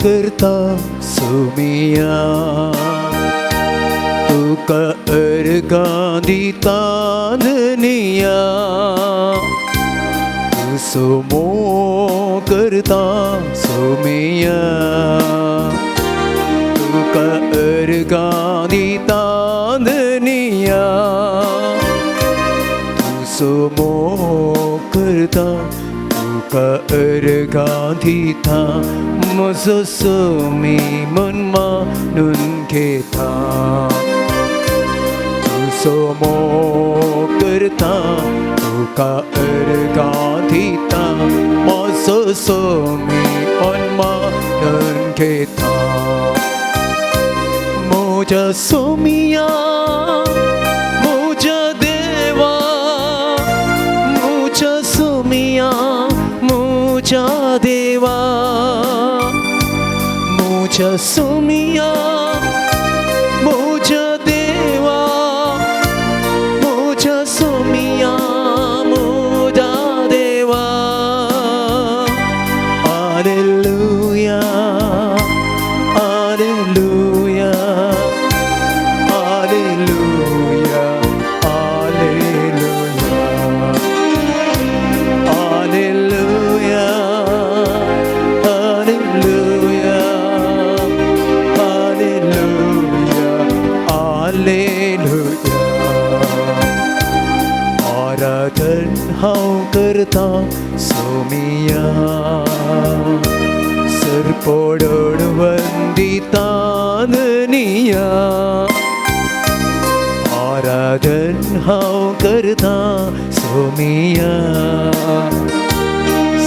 करता सोमिया, तुका अर्गां दिता धनिया, तूं सोमो करता सोमिया, तुका अर्गां दिता धनिया, तूं सोमो करता, तुका अर्गां दिता, म्हजो सोमी मन मानून घेता, तूं सोमो करता, तुका अर्गां दिता, म्हजो सोमी मन मानून घेता, म्हज्या सोमिया, म्हज्या देवा, म्हज्या सोमिया, म्हज्या देवा, म्हज्या सोमिया, म्हज्या देवा, म्हज्या सोमिया, म्हज्या देवा. Hallelujah, hallelujah, hallelujah, hallelujah, hallelujah, hallelujah, hallelujah, hallelujah. आराधन हांव करता सोमिया, सरपोडण वंदिता धनिया, आराधन हांव करता सोमिया,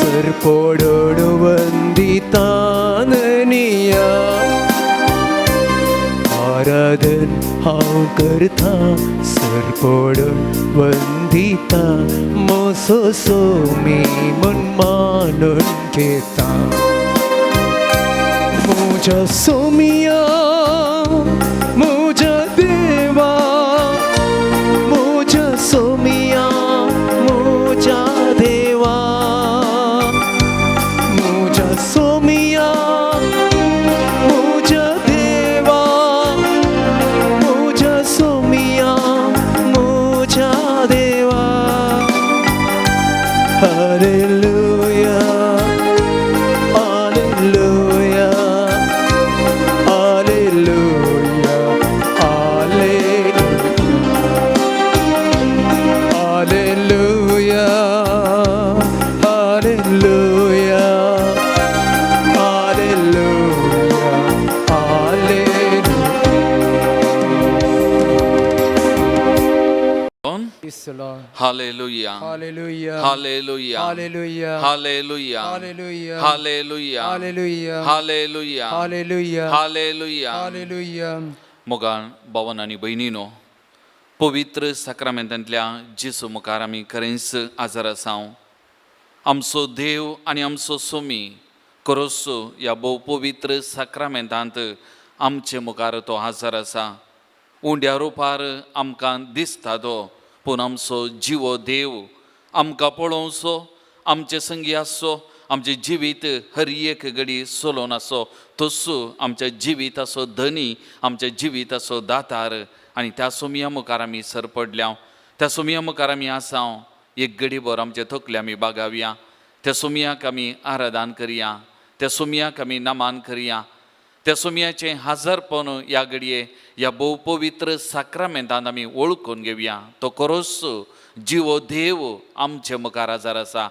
सरपोडण वंदिता धनिया, आराधन हांव करता सरपोडण वंदिता, म्हजो सोमी मन मानून घेता, म्हज्या सोमिया, म्हज्या देवा, म्हज्या सोमिया, म्हज्या देवा, म्हज्या सोमिया, म्हज्या देवा, म्हज्या सोमिया, म्हज्या देवा. Hallelujah, hallelujah, hallelujah, hallelujah, hallelujah, hallelujah, hallelujah. Praise the Lord. Hallelujah. Hallelujah. Hallelujah. Hallelujah. Hallelujah. Hallelujah. Hallelujah. Hallelujah. Hallelujah. Hallelujah. Hallelujah. Hallelujah. मोगाळ भावन आनी भयणीनो, पवित्र साक्रामेंतांतल्या जेजू मुखार आमी खरेंच आजार आसाव. आमचो देव आनी आमचो सोमी खरोच ह्या भोव पवित्र साक्रामेंतांत आमचे मुखार तो हाजर आसा. उंड्या रुपार आमकां दिसता तो, पूण आमचो जिवो देव आमकां पळोवचो, आमचे संगी आसचो, आमचें जिवीत हर एक घडी चलोवन आसचो, तोच आमच्या जिविताचो धनी, आमच्या जिविताचो दातार. आनी त्या सोमया मुखार आमी सरपडल्या, त्या सोमया मुखार आमी आसाव. एक घडीभर आमचे तकले आमी बागावया, त्या सोमयाक आमी आराधन करया, त्या सोमयाक आमी नमान करया. त्या सोमयाचें हाजरपण ह्या घडये ह्या भोव पवित्र साक्रामेंतांत आमी वळखून घेवया. तो खरोच जिवो देव आमचे मुखार हाजर आसा.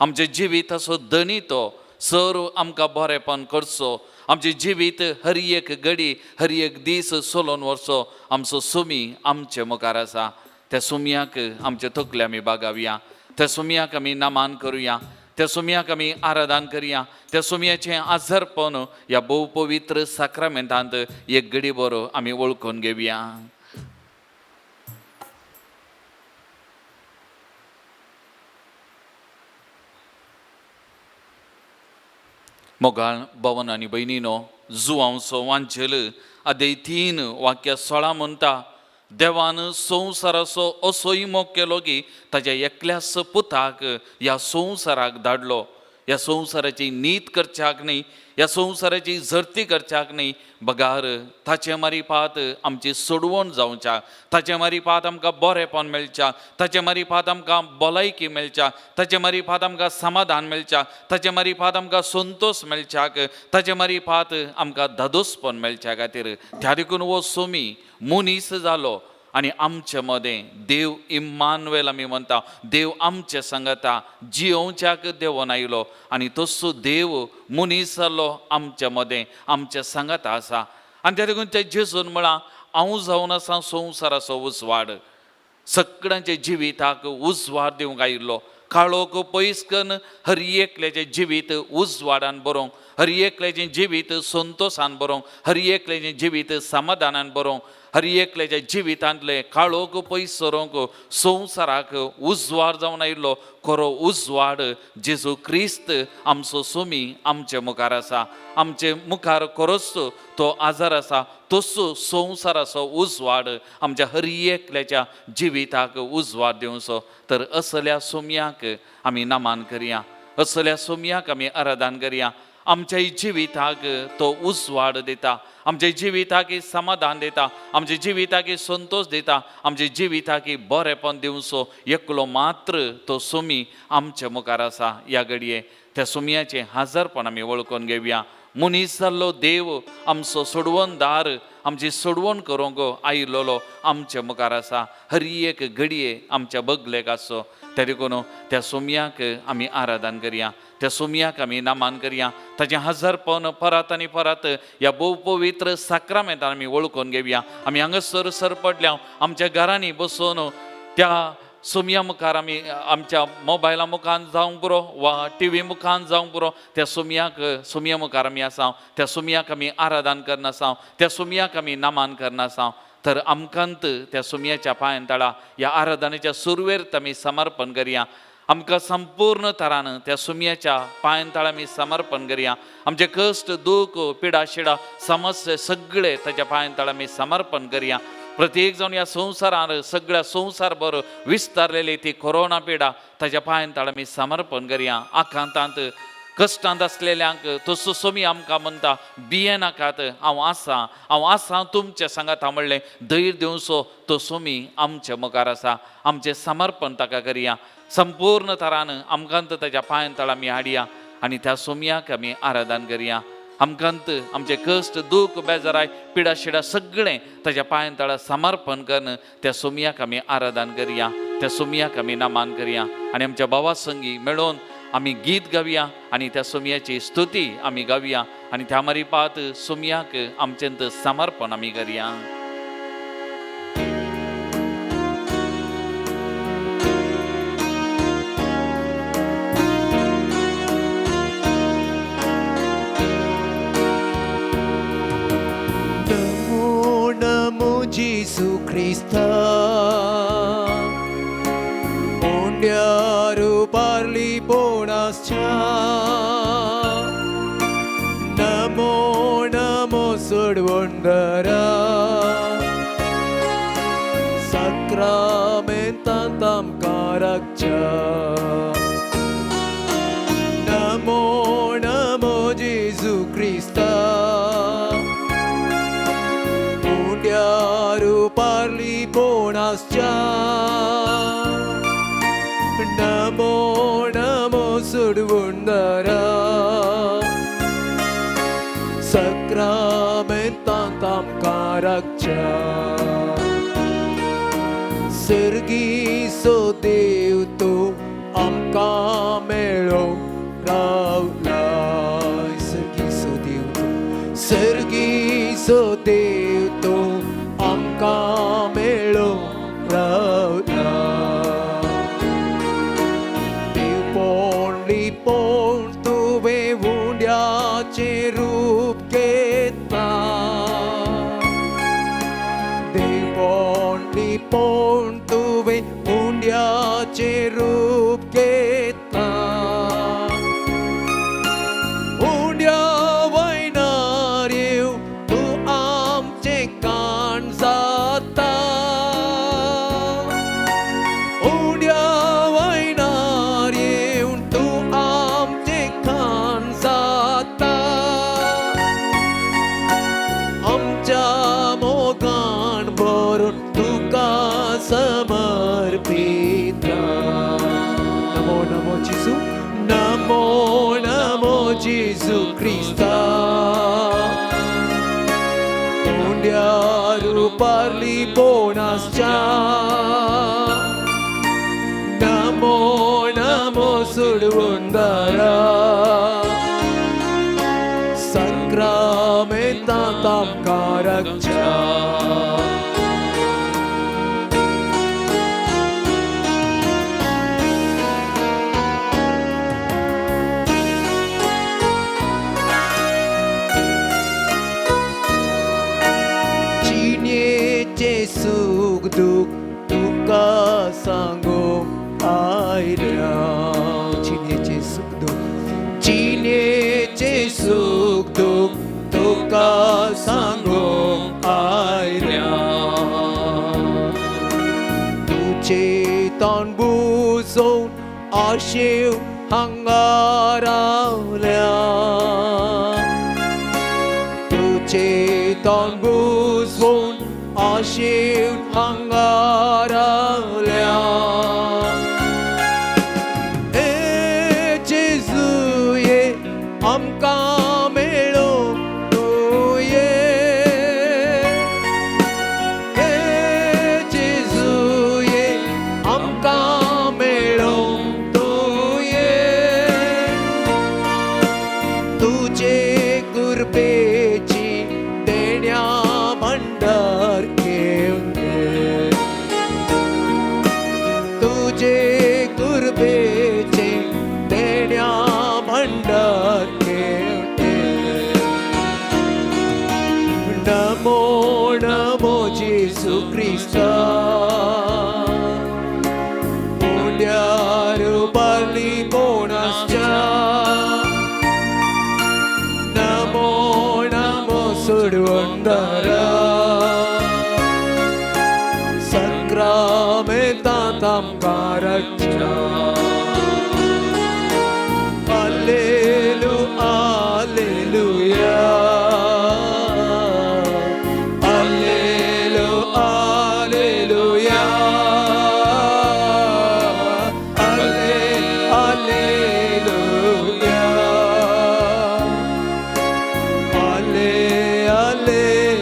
आमचें जिवीत असो धनी तो सर्व आमकां बरेपण करचो, आमचें जिवीत हर एक घडी हर एक दीस चलोवन व्हरचो आमचो सोमी आमचे मुखार आसा. त्या सोमयाक आमचे तकले आमी बागावया, त्या सोमयाक आमी नमान करुया, त्या सोमयाक आमी आराधन करया. त्या सोमयाचें आजरपण ह्या भोव पवित्र साक्रामेंतांत एक घडी बरो आमी वळखून घेवया. मोगाळ भवन आनी भयणीनो, जुवांवचो वांचेल आदे 3 वाक्य 16 म्हणटा, देवान संवसाराचो असोय मोग केलो की ताज्या एकल्याच पुताक ह्या संवसाराक धाडलो. ह्या संवसाराची नीत करच्याक न्ही, ह्या संवसाराची झरती करच्याक न्ही, बगार ताचे मारिपात आमची सोडवण जावच्या, ताचे मारिपात आमकां बरेपण मेळच्या, ताचे मारिपात आमकां भलायकी मेळच्या, ताचे मारिपात आमकां समाधान मेळच्या, ताचे मारिपात आमकां संतोश मेळच्याक, ताचे मारिपात आमकां धादोसपण मेळच्या खातीर. त्या देखून हो सोमी मनीस जालो आनी आमचे मदें देव इम्मानुएल आमी म्हणटा, देव आमचे सांगता जियोवच्याक देवोन आयलो आनी तसो देव मनीस जालो आमचे मदें, आमचे सांगाता आसा. आनी त्या देखून ते जेजून म्हळां, हांव जावन आसा संवसाराचो उजवाड, सगळ्यांच्या जिविताक उजवाड दिवंक आयिल्लो, काळोख पयस कन्न हर एकल्याचें जिवीत उजवाडान बरोवंक, हर एकल्याचें जिवीत संतोशान बरोवंक, हर एकल्याचें जिवीत समाधानान बरोवंक, हर एकल्याच्या जिवितांतलें काळोख पयस सरोवंक संवसाराक उजवाड जावन आयिल्लो खरो उजवाड जेजू क्रिस्त आमचो सोमी आमचे मुखार आसा. आमचे मुखार खरोच तो आजार आसा, तसो संवसाराचो उजवाड आमच्या हर एकल्याच्या जिविताक उजवाड दिवचो. तर असल्या सोमयाक आमी नमन करया, असल्या सोमयाक आमी आराधन करया. आमच्या जिविताक तो उजवाड दिता, आमच्या जिविताक समाधान दिता, आमच्या जिविताक संतोश दिता, आमच्या जिविताक बरेपण दिवचो एकलो मात्र तो सोमी आमच्या मुखार आसा. ह्या घडये त्या सोमयाचें हाजरपण आमी वळखून घेवया. मनीस जाल्लो देव आमचो सोडवणदार, आमची सोडवण करूंक आयिल्लो आमच्या मुखार आसा. हर एक घडये आमच्या बगलेक आसचो. त्या देखून त्या सोमयाक आमी आराधन करया, त्या सोमयाक आमी नमन करया. ताचें हजारपण परत आनी परत ह्या भोव पवित्र साक्रामेंतान आमी वळखून घेवया. आमी हांगासर सरपडल्या आमच्या घरांनी बसून त्या सोमया मुखार आमी आमच्या मोबायला मुखान जावंक पुरो वा टिवी मुखान जावंक पुरो, त्या सोमयाक सोमया मुखार आमी आसा, त्या सोमयाक आमी आराधन करना आसा, त्या सोमयाक आमी नमन करना आसा. तर आमकांत त्या सोमयाच्या पांयान तळा ह्या आराधनेच्या सुरवेर आमी समर्पण करया. आमकां संपूर्ण तरान त्या सुमयाच्या पांयान तळा आमी समर्पण करया. आमचे कश्ट, दूख, पिडा शिडा, समस्या सगळे ताच्या पांयान तळा आमी समर्पण करया. प्रत्येक जावन ह्या संवसारान सगळ्या संवसारभर विस्तारलेली ती कोरोना पिडा ताच्या पांयान तळा आमी समर्पण करया. आकांतांत कश्टांत आसलेल्यांक तसो सोमी आमकां म्हणटा, भियेनाकात, हांव आसा, हांव आसा तुमच्या सांगाता म्हणलें धैर्य दिवचो तो सोमी आमच्या मुखार आसा. आमचें समर्पण ताका करया. संपूर्ण तरान आमकां ताच्या पांयान तळा आमी हाडया आनी त्या सोमयाक आमी आराधन करया. आमकां आमचे कश्ट, दूख, बेजाराय, पिडा शिडा सगळें ताच्या पांयान तळा समर्पण करून त्या सोमयाक आमी आराधन करया, त्या सोमयाक आमी नमन करया आनी आमच्या भावा संगी मेळोवन आमी गीत गावया आनी त्या सोमयाची स्तुती आमी गावया आनी त्या मारिपात सोमयाक आमचें समर्पण आमी करया. नमो नमो जेसू क्रिस्ता, उंड्यारू पारली पोणासच्या. नमो नमो सोडवणदारा, साक्रामेंतांत आमकां राखच्या. नमो नमो जेजू क्रिस्ता, उंड्यारू पारली पोणासच्या. नमो नमो सोडवणदारा, साक्रामेंतांत आमकां राखच्या. सर्गीचो देव तूं आमकां मेळो रावलाय. सर्गीचो देव तूं, सर्गीचो देव तूं आमकां मेळो रावलाय. देवपण लिपोण तुवें उंड्याचें रूप घेतलां. देवपण लिपोण तुवें उंड्याचें रूप घेतलां. उंड्या वयनार येव तूं आमचें काण जाता. उंड्या वयनार येवन तूं आमचें पारलीपोणासच्या नमो नमो सुडवंदारा संक्रामेंतांत आमकां राखच्या. जिणेचें सूख दूख तुका सांगूंक आयल्या. जिणेचें सूख दूख, जिणेचें सूख दूख तुका सांगूंक आयल्या. तुजें तोंड बुजोवन आशेव हांगा रावल्या. तुजें तोंड बुजोवन आशेव हांगा रावल्या. ए जेजू ये आमकां मेळोंक तूं ये. ए जेजू ये आमकां मेळोंक तूं ये. तुजे कृपेची देण्या भंडार घेवन ये. तुजे कृपेचे देण्या भंडार घेवन ये. नमो नमो जेजू क्रिस्ता उंड्यार पारलीपोणासच्या नमो नमो सुडवंदारा संक्रामेंतांत आमकां राखच्या. Alleluia, alleluia, alleluia, alleluia, alleluia, alleluia.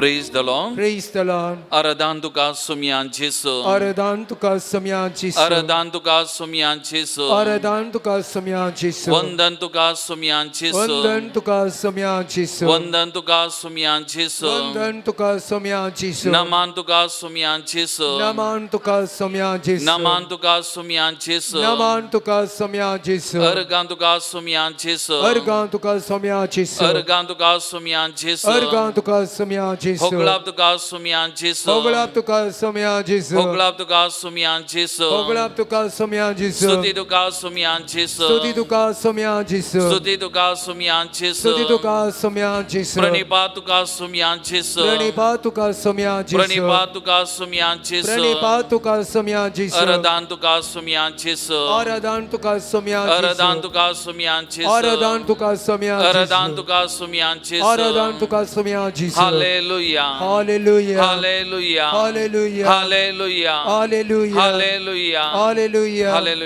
Praise the Lord. Praise the Lord. आराधन तुका सोमयान जेसू. आराधन तुका सोमयान जेसू. आराधन तुका सोमयान जेसू. आराधन तुका सोमयान जेसू. वंदन तुका सोमयान जेसू. वंदन तुका सोमयान जेसू. वंदन तुका सोमयान जेसू. वंदन तुका सोमयान जेसू. नमन तुका सोमयान जेसू. नमन तुका सोमयान जेसू. नमन तुका सोमयान जेसू. नमन तुका सोमयान जेसू. अर्गां तुका सोमयान जेसू. अर्गां तुका सोमयान जेसू. अर्गां तुका सोमयान जेसू. अर्गां तुका सोमयान जेसू. होगळाप तुका सोमयान जेसू. होगळाप तुका सोमयान जेसू. होगळाप तुका सोमयान जेसू. होगळाप तुका सोमयान जेसू. स्तुती तुका सोमयान जेसू. स्तुती तुका सोमयान जेसू. स्तुती तुका सोमयान जेसू. स्तुती तुका सोमयान जेसू. प्रणिपात तुका सोमयान जेसू. प्रणिपात तुका सोमयान जेसू. प्रणिपात तुका सोमयान जेसू. प्रणिपात तुका सोमयान जेसू. आराधन तुका सोमयान जेसू. आराधन तुका सोमयान जेसू. आराधन तुका सोमयान जेसू. आराधन तुका सोमयान जेसू. आराधन तुका सोमयान जेसू. आराधन तुका सोमयान जेसू. Hallelujah. Hallelujah. Hallelujah. Hallelujah. Hallelujah. Hallelujah. Hallelujah. Hallelujah. Hallelujah.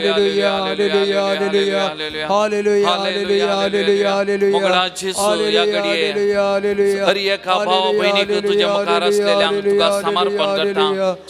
Hallelujah. Hallelujah. Hallelujah. Hallelujah. Hallelujah. Hallelujah. Hallelujah. मोगळा जेसू या घडये हालेलुया. हालेलुया. हर एका भाव बहिणीक तुज्या मुखार असलेल्यांक तुका समर्पण करता.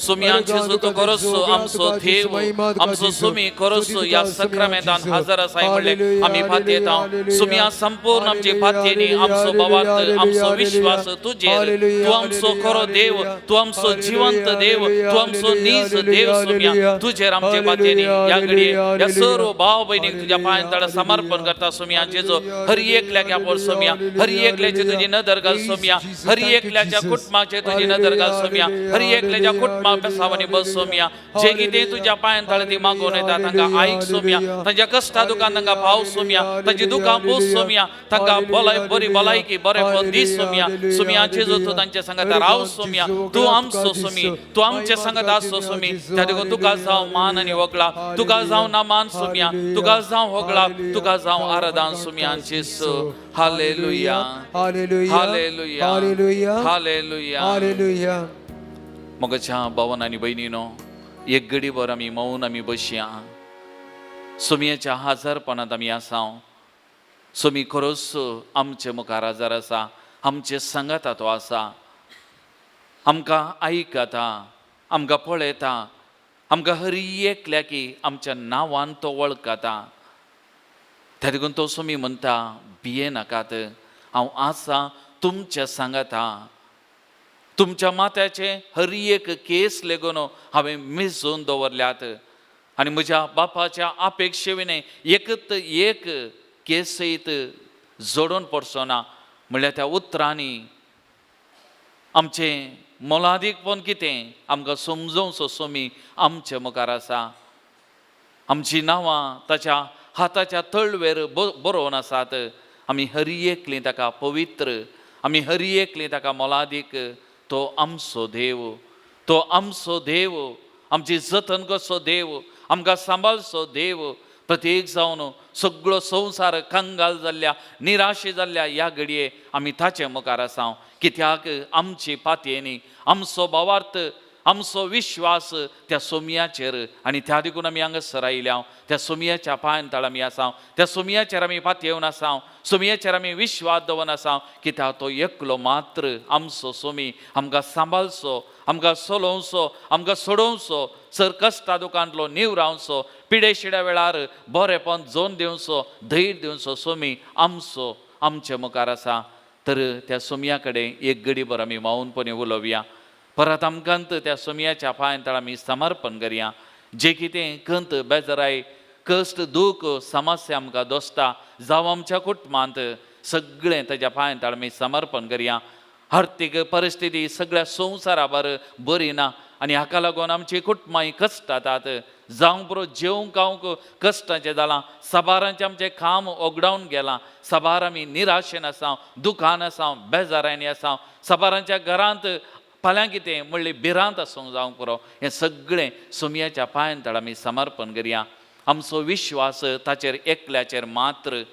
सोमयान जेजू तूं खरोच आमचो देव, आमचो सोमी खरोच ह्या सक्रामेंतान हजर आसाय म्हणलें आमी पातयेता. सोमया संपूर्ण आमचे पातयेनी आमचो भावार्थ, आमचो विश्वास तुजेर. तूं आमचो खरो देव, तूं आमचो जिवंत देव, तूं आमचो नीज देव. सोमया तुजेर आमचे पातयेनी ह्या घडये ह्या सर्व भाव भयणीक तुज्या पांयां तळा समर्पण करता. सोमया जेजू हर एकल्याक ह्या पोर सोमया, हर एकल्याची तुजी नदर घाल सोमया, हर एकल्याच्या कुटुंबाचेर तुजी नदर घाल सोमया, हर एकल्याच्या कुटुंबाक बेसावानी बस सोमया. जे कितें तुज्या पांयां तळा ती मागून येता तांकां आयक सोमया, तांच्या कश्टा दुकान तांकां पाव सोमया, तांची दुकां पोस सोमया, तांकां भलाय बरी भलायकी बरें दीस सोमया. सोमया जेजू तूं तांच्या सांगाता राव सोमया, तूं आमचो सोमी, तूं आमच्या सांगाता आसचो सोमी. त्या देखून तुका जावं मान आनी वगळा, तुका जावं ना मान सोमया, तुका जावं होगळा, तुका जावं आराधन सोमया Jezu. Hallelujah. Hallelujah. Hallelujah. Hallelujah. Hallelujah. Hallelujah. मोगाच्या भावान आनी भयणीनो, एक घडीभर आमी मौन आमी बसया. सोमयेच्या हाजरपणांत आमी आसा. सोमी खरोच आमचे मुखार हाजर आसा, आमचे सांगाता तो आसा, आमकां आयकता, आमकां पळयता, आमकां हर एकल्याकी आमच्या नांवान तो वळखता. त्या देखून तो सोमी म्हणटा, भिये नाकात, हांव आसा तुमच्या सांगाता. तुमच्या माथ्याचे हर एक केस लेगून हांवें मेजून दवरल्यात आनी म्हज्या बापाच्या अपेक्षे विणें एकत एक केस सयत जोडून पडचो ना. म्हणल्यार त्या उतरांनी आमचें मोलादीकपण कितें आमकां समजोवचो सोमी आमचे मुखार आसा. आमचीं नांवां ताच्या हाताच्या तळवेर बरोवन आसात. आमी हर एकलीं ताका पवित्र, आमी हर एकलीं ताका मोलादीक. तो आमचो देव, तो आमचो देव, आमची जतन करचो देव, आमकां सांबाळचो देव. प्रत्येक जावन सगळो संवसार कंगाल जाल्ल्या, निराशे जाल्ल्या ह्या घडये आमी ताचे मुखार आसा. कित्याक आमची पातयेनी आमचो भावार्थ, आमचो विश्वास त्या सोमयाचेर आनी त्या देखून आमी हांगासर आयल्या. त्या सोमयाच्या पांयान तळ आमी आसा, त्या सोमयाचेर आमी पातयेवन आसा, सोमयाचेर आमी विश्वास दवरून आसा. कित्याक तो एकलो मात्र आमचो सोमी आमकां सांबाळचो, आमकां चलोवचो, आमकां सोडोवचो, सर कश्टा दुकांतलो निवरावचो, पिडे शिड्या वेळार बरेपण जोन दिवचो, धैर्य दिवचो सोमी आमचो आमचे मुखार आसा. तर त्या सोमया कडेन एक गडीभर आमी मावनपणी उलोवया. परत आमकां त्या सोमयाच्या पांयान तळ आमी समर्पण करया. जे कितें कंत, बेजराय, कश्ट, दूख, समस्या आमकां दोसता जावं आमच्या कुटुंबांत, सगळें ताच्या पांयान तळ आमी समर्पण करया. आर्थीक परिस्थिती सगळ्या संवसारा भर बरी ना आनी हाका लागून आमची कुटुंबां कश्टातात. जावंक पुरो जेवंक खावंक कश्टाचें जालां, साबारांचें आमचें काम ओगडावन गेलां, साबार आमी निराशेन आसा, दुखान आसा, बेजारांनी आसा, साबारांच्या घरांत फाल्यां कितें म्हणली भिरांत आसूंक जावंक पुरो. हें सगळें सोमयाच्या पांयान तळ आमी समर्पण करया. आमचो विश्वास ताचेर एकल्याचेर मात्र,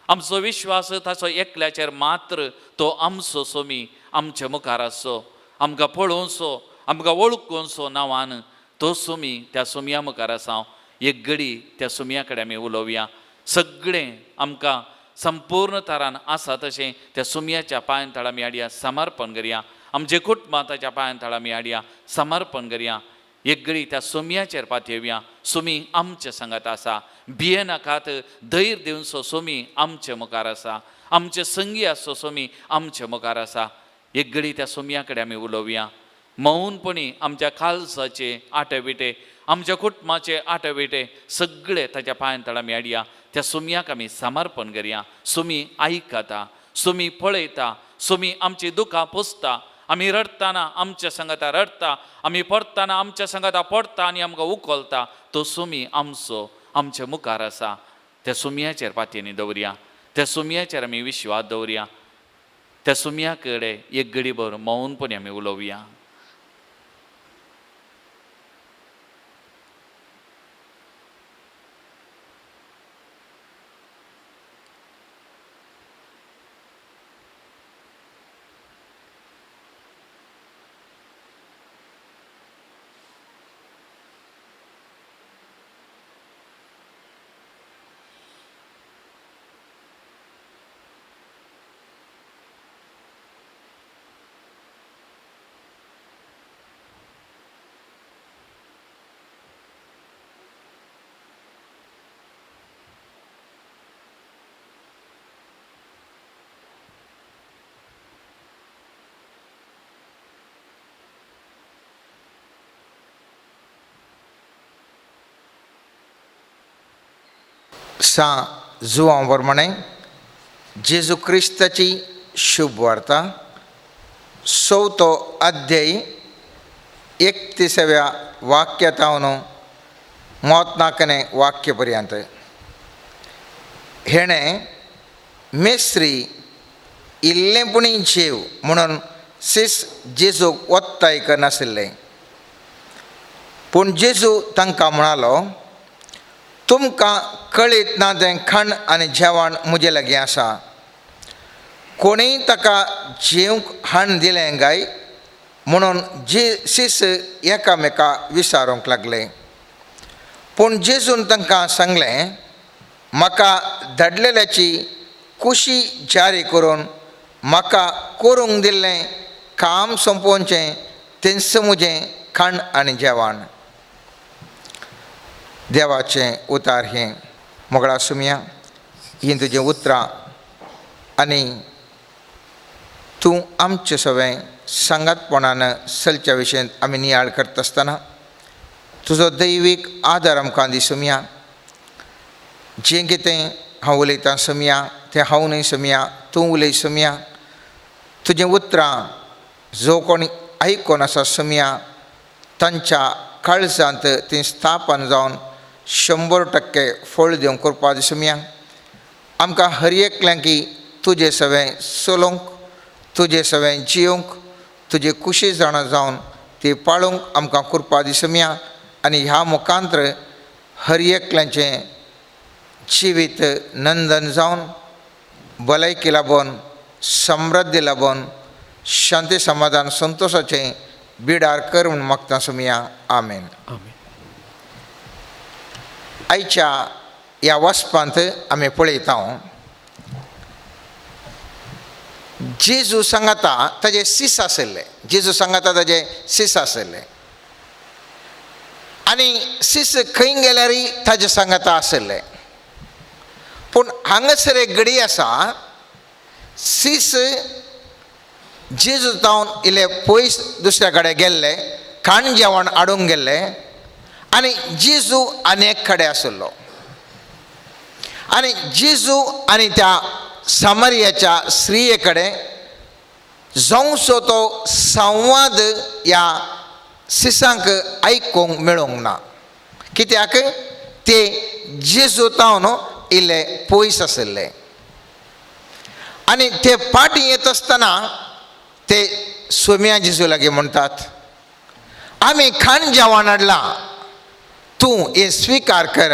आमचो विश्वास ताचो एकल्याचेर मात्र. तो आमचो सोमी आमचे मुखार आसचो, आमकां पळोवचो, आमकां वळखुचो नांवान तो सोमी त्या सोमया मुखार आसा. एक घडी त्या सोमया कडेन आमी उलोवया. सगळें आमकां संपूर्ण तरान आसा तशें त्या सोमयाच्या पांयान तळ आमी हाडया, समर्पण करया. आमचे कुटुंबां ताच्या पांयान तळ आमी हाडया, समर्पण करया. एक घडी त्या सोमयाचेर पातयेवया. सोमी आमचे सांगात आसा, भियेनाकात, धैर्य दिवचो सोमी आमचे मुखार आसा, आमचे संगी आसचो सोमी आमचे मुखार आसा. एक घडी त्या सोमया कडेन आमी उलोवया. मौनपणी आमच्या खालसाचे आटे विटे, आमच्या कुटुंबाचे आटे विटे सगळे ताच्या पांयान तळ आमी हाडया. त्या सोमयाक आमी समर्पण करया. सोमी आयकता, सोमी पळयता, सोमी आमची दुखां पोसता. आमी रडटाना आमच्या सांगाता रडटा, आमी पडटाना आमच्या सांगाता पडटा आनी आमकां उखलता. तो सोमी आमचो आमच्या मुखार आसा. त्या सोमयाचेर पातयेनी दवरया, त्या सोमयाचेर आमी विश्वास दवरया. त्या सोमया कडेन एक घडीभर मौनपणी आमी उलोवया. सां जुआंव प्रमाणे जेजू क्रिस्ताची शुभ वार्ता चवथो अध्याय 31व्या वाक्यातावन 34ನೇ वाक्य पर्यंत. हेणें मेस्त्री इल्लें पुणी जेव म्हणून सीस जेजूक वत्ताय करनाशिल्लें. पूण जेजू तांकां म्हणालो, तुमकां कळीत ना तें खाण आनी जेवण म्हजे लागीं आसा. कोणीय ताका जेवंक हाण दिलें काय म्हणून जे सीस एकामेका विचारूंक लागले. पूण जेजून तांकां सांगलें, म्हाका धाडलेल्याची कुशी जारी करून म्हाका करूंक दिल्लें काम सोंपोवचें तेंच म्हजें खाण आनी जेवण. देवाचें उतार हें. मोगळा सुमया, हीं तुजीं उतरां आनी तूं आमचें सगळें सांगातपणान चलच्या विशयांत आमी नियाळ करता आसतना तुजो दैवीक आदार आमकां दी सुमया. जें कितें हांव उलयतां सुमया तें हांव न्हय सुमया, तूं उलय सुमया. तुजें उतरां जो कोण आयकोन आसा सुमया तांच्या काळजांत ती स्थापन जावन 100% फळ दिवंक करपा दी सुमया. आमकां हर एकल्यांकी तुजें सगळें चलोवंक, तुजें सगळें जियोंक, तुजे कुशी जाणा जावन ती पाळूंक आमकां कृपा दी सुमया. आनी ह्या मुखांत्र हर एकल्याचें जिवीत नंदन जावन भलायकी लाबोन, समृद्धी लाबोन, शांती समाधान संतोशाचें बिडार कर म्हूण मागता सुमया. आमेन. आमेन. आयच्या ह्या वचपांत आमी पळयता जेजू सांगाता ताजे सीस आशिल्ले. जेजू सांगाता ताजे सीस आशिल्ले आनी सीस खंय गेल्यार ताजे सांगाता आशिल्ले. पूण हांगासर एक घडी आसा, सीस जेजू जावन इल्ले पयस दुसऱ्या कडेन गेल्ले, खाण जेवण हाडूंक गेल्ले आनी जेजू आनी एक कडेन आशिल्लो. आनी जेजू आनी त्या सामरियाच्या स्त्रिये कडेन जावचो तो संवाद ह्या सिसांक आयकूंक मेळूंक ना. कित्याक ते जेजू तावन इल्ले पयस आशिल्ले आनी ते फाटीं येत आसतना ते सोम्या जेजू लागीं म्हणटात, आमी खाण जेवण हाडलां, तूं हें स्विकार कर,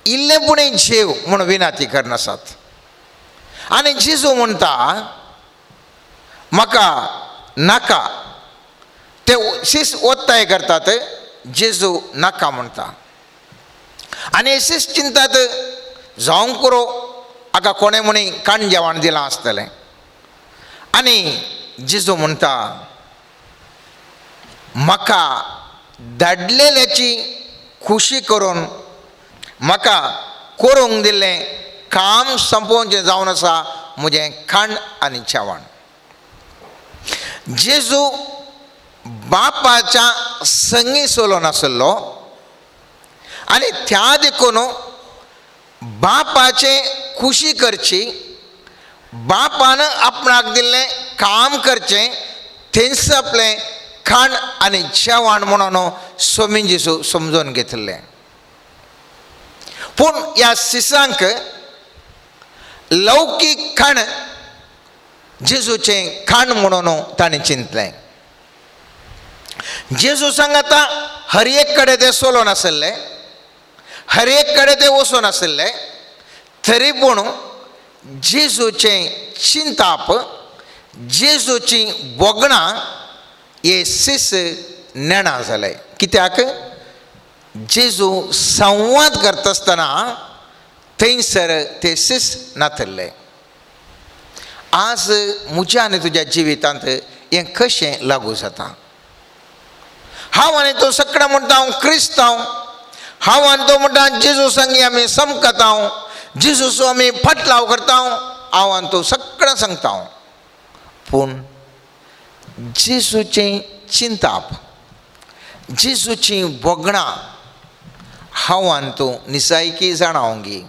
इल्लें पुणें जेव म्हूण विनंती करनासात. आनी जेजू म्हणटा, म्हाका नाका. ते शीस ओत्ताय करतात, जेजू नाका म्हणटा. आनी शीस चिंतात, जावंक पुरो, हाका कोणें म्हणी खाण जेवण दिलां आसतलें. आनी जेजू म्हणटा, म्हाका धाडलेल्याची खुशी करून म्हाका करूंक दिल्लें काम सोंपोवचें जावन आसा म्हजें खाण आनी जेवण. जेजू बापाच्या संगी चलोवन आशिल्लो आनी त्या देखून बापाचें खुशी करची, बापान आपणाक दिल्लें काम करचें, थंयच आपलें खाण आनी जेवण म्हणून स्वामी जेजू समजून घेतिल्लें. पूण ह्या सिसांक लौकीक खाण जेजूचें खाण म्हणून ताणें चिंतलें. जेजू सांगाता हर एक कडेन ते चलोन आशिल्ले, हर एक कडेन ते वचून आशिल्ले, तरी पूण जेजूचें चिंताप, जेजूची भोगणां हे सीस नेणा जाले. कित्याक जेजू संवाद करता आसतना थंयसर ते सीस नातिल्ले. आज म्हज्या आनी तुज्या जिवितांत हें कशें लागू जाता? हांव आनी तूं सगळें म्हणटा हांव क्रिस्तांव, हांव आनी तूं म्हणटा जेजू संगी आमी समकता, जेजूचो आमी फाटलाव करता, हांव आनी तूं सगळें सांगता. पूण जेजूचें चिंताप, जेजूचीं भोगणां हांव आनी तूं निजायकी जाणावंगी,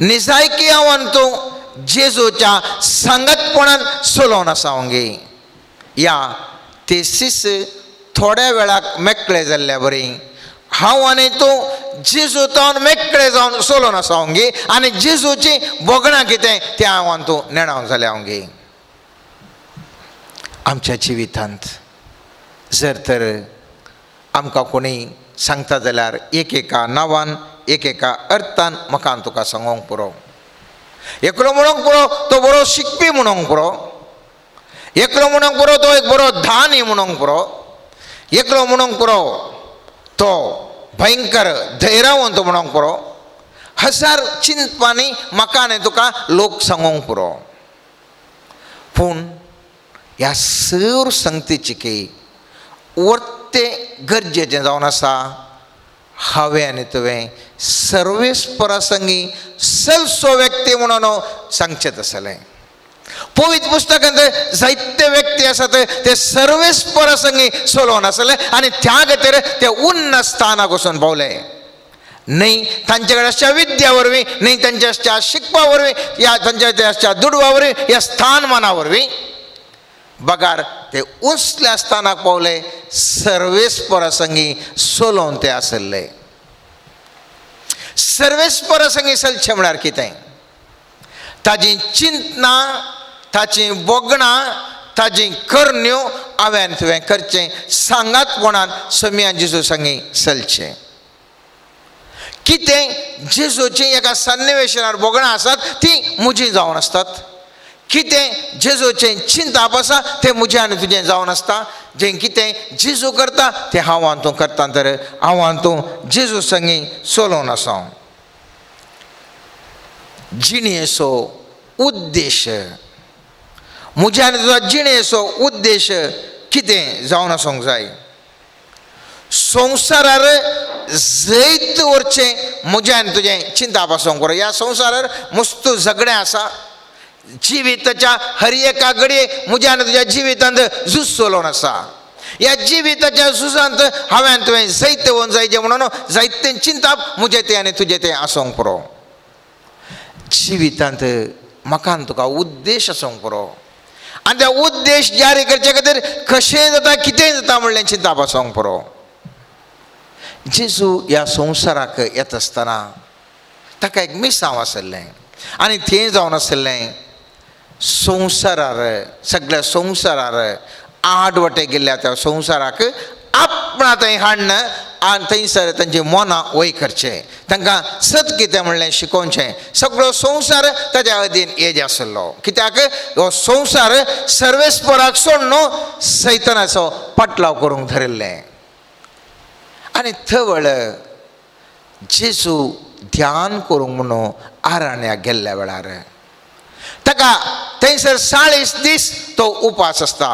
निजायकी हांव आनी तूं जेजूच्या सांगतपणान चलोवन आसावंगी. या ते सीस थोड्या वेळाक मेकळे जाल्ल्या बरी हांव आनी तूं जेजू तावन मेकळे जावन चलोवन आसावंगी आनी जेजूची भोगणां कितें तें हांव आनी तूं नेणाव जाल्या हांवगी. आमच्या जिवितांत जर तर आमकां कोणी सांगता जाल्यार एक एका नांवान, एक एका अर्थान म्हाका तुका सांगोंक पुरो. एकलो म्हणोंक पुरो तो बरो शिकपी म्हणोंक पुरो, एकलो म्हणोंक पुरो तो एक बरो धानी म्हणोंक पुरो, एकलो म्हणोंक पुरो तो भयंकर धैर्यवंत म्हणोंक पुरो, हजार चिंतपांनी म्हाका आनी तुका लोक सांगोंक पुरो. पूण ह्या सर संगतीची की वर्ते गरजेचें जावन आसा, हांवें आनी तुवें सर्वेस्परा संगी सलसो व्यक्ती म्हणून सांगचें तसलें. पवित्र पुस्तकांत जायते व्यक्ती आसात ते सर्वेस्परा संगी चलोवन आसले आनी त्या खातीर ते उन्न स्थानाक वचून पावले. न्हय तांचे कडेन आसच्या विद्या वरवीं, न्हय तांच्या आसच्या शिकपा वरवीं, या तांच्या आसच्या दुडवा वरवीं, या स्थानमाना वरवीं, बगार ते उंचल्या स्थानाक पावले, सर्वेस्परा संगी चलोवन ते आसले. सर्वेस्परा संगी चलचें म्हळ्यार कितें? ताजी चिंतना, ताची बोगणां, ताजी करण्यो हांवें तुवें करचें सांगातपणान सोम्या जेजू संगी चलचें. कितें जेजूची एका सन्निवेशनार बोगणां आसात ती म्हजी जावन आसतात, कितें जेजूचें चिंताप आसा तें म्हजें आनी तुजें जावन आसता. जें कितें जेजू करता तें हांव आनी तूं करता, तर हांव आनी तूं जेजू संगी चलोवन आसा. जिणेचो उद्देश, म्हज्या आनी तुजो जिणेचो उद्देश कितें जावन आसूंक जाय? संवसारार जैत व्हरचें म्हजें आनी तुजें चिंताप आसूंक बरो. ह्या संवसारार मस्त झगडें आसा, जिविताच्या हर एका घडये म्हज्या आनी तुज्या जिवितांत झूज चलोवन आसा. ह्या जिविताच्या झुजांत हांवें तुवें जैत व्हरून जायचें म्हणून जायतें चिंताप म्हजें तें आनी तुजें तें आसूंक पुरो. जिवितांत म्हाका आनी तुका उद्देश आसूंक पुरो आनी त्या उद्देश जारी करचे खातीर कशें जाता कितें जाता म्हणलें चिंताप आसूंक पुरो. जेजू ह्या संवसाराक येता आसतना ताका एक मिसांव आसलें आनी तें जावन आसलें संवसारार, सगळ्या संवसारार आठ वटे गेल्ल्या त्या संवसाराक आपणा थंय हाडन आनी थंयसर तांची मनां वय करचें, तांकां सत कितें म्हणलें शिकोवचें. सगळो संवसार ताच्या अधीन येज आसलो, कित्याक हो संवसार सर्वेस्पराक सोडून सैतानाचो पाटलाव करूंक धरिल्लें. आनी थवळ जेजू ध्यान करूंक म्हणून आरण्याक गेल्ल्या वेळार ताका थंयसर 40 दीस तो उपास आसता.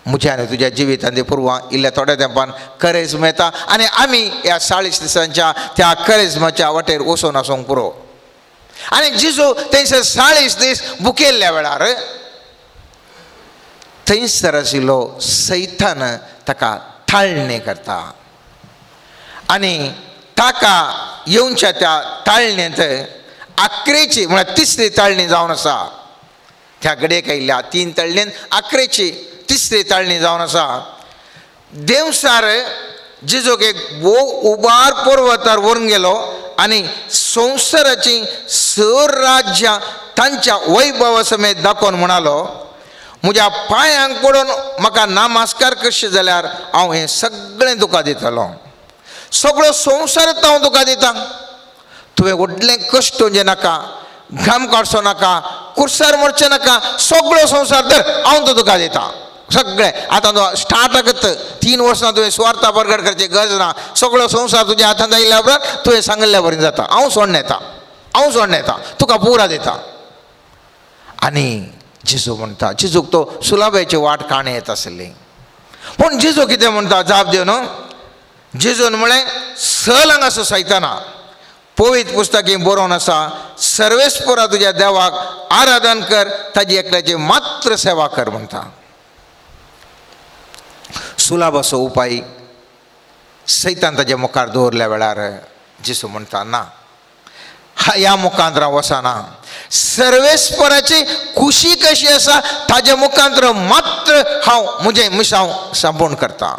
म्हज्या आनी तुज्या जिवितांत पुर्वां इल्ल्या थोड्या तेंपान करेज्म येता आनी आमी ह्या 40 दिसांच्या त्या करेज्माच्या वाटेर वचून आसूंक पुरो. आनी जेजू थंयसर 40 दीस भुकेल्ल्या वेळार थंयसर आशिल्लो सैतान ताका ताळणी करता आनी ताका येवच्या त्या ताळणेंत आकरेची म्हळ्यार तिसरी ताळणी जावन आसा. त्या घडयेक आयिल्ल्या 3 ताळणेन आकरेची तिसरी ताळणी जावन आसा. देवसार जेजूक एक भोव उबार पर्वतार व्हरून गेलो आनी संवसाराची सर राज्यां तांच्या वैभवा समेत दाखोवन म्हणालो, म्हज्या पांयांक पडून म्हाका नमस्कार करशी जाल्यार हांव हें सगळें तुका दितलो, सगळो संवसारच हांव तुका दिता. तुवें व्हडलें कश्ट म्हणजे नाका, घाम काडचो नाका, कुर्सार मरचें नाका, सगळो संवसार तर हांव तो तुका दिता सगळें. आतां तो स्टार्टाकच 3 वर्सां तुवें सुवार्था परगट करची गरज ना, सगळो संवसार तुज्या हातांत आयिल्ल्या उपरांत तुवें सांगिल्ल्या बरें जाता. हांव सोडून येता, हांव सोडून येता, तुका पुरा दिता. आनी जेजू म्हणटा, जेजूक तो सुलाब्याची वाट काणी येत आसली, पूण जेजू कितें म्हणटा जाप दिवन, जेजून म्हळें सल हांगासर सैताना, पवित्र पुस्तकी बरोवन आसा, सर्वेस्परा तुज्या देवाक आराधन कर, ताजी एकल्याची मात्र सेवा कर म्हणटा. सुलाबाचो उपाय सैतान ताज्या मुखार दवरल्या वेळार जेजू म्हणटा ना, ह्या मुखांतरा वचना, सर्वेस्पराची खुशी कशी आसा ताज्या मुखांतर मात्र हांव म्हजें मिसांव संपूर्ण करता.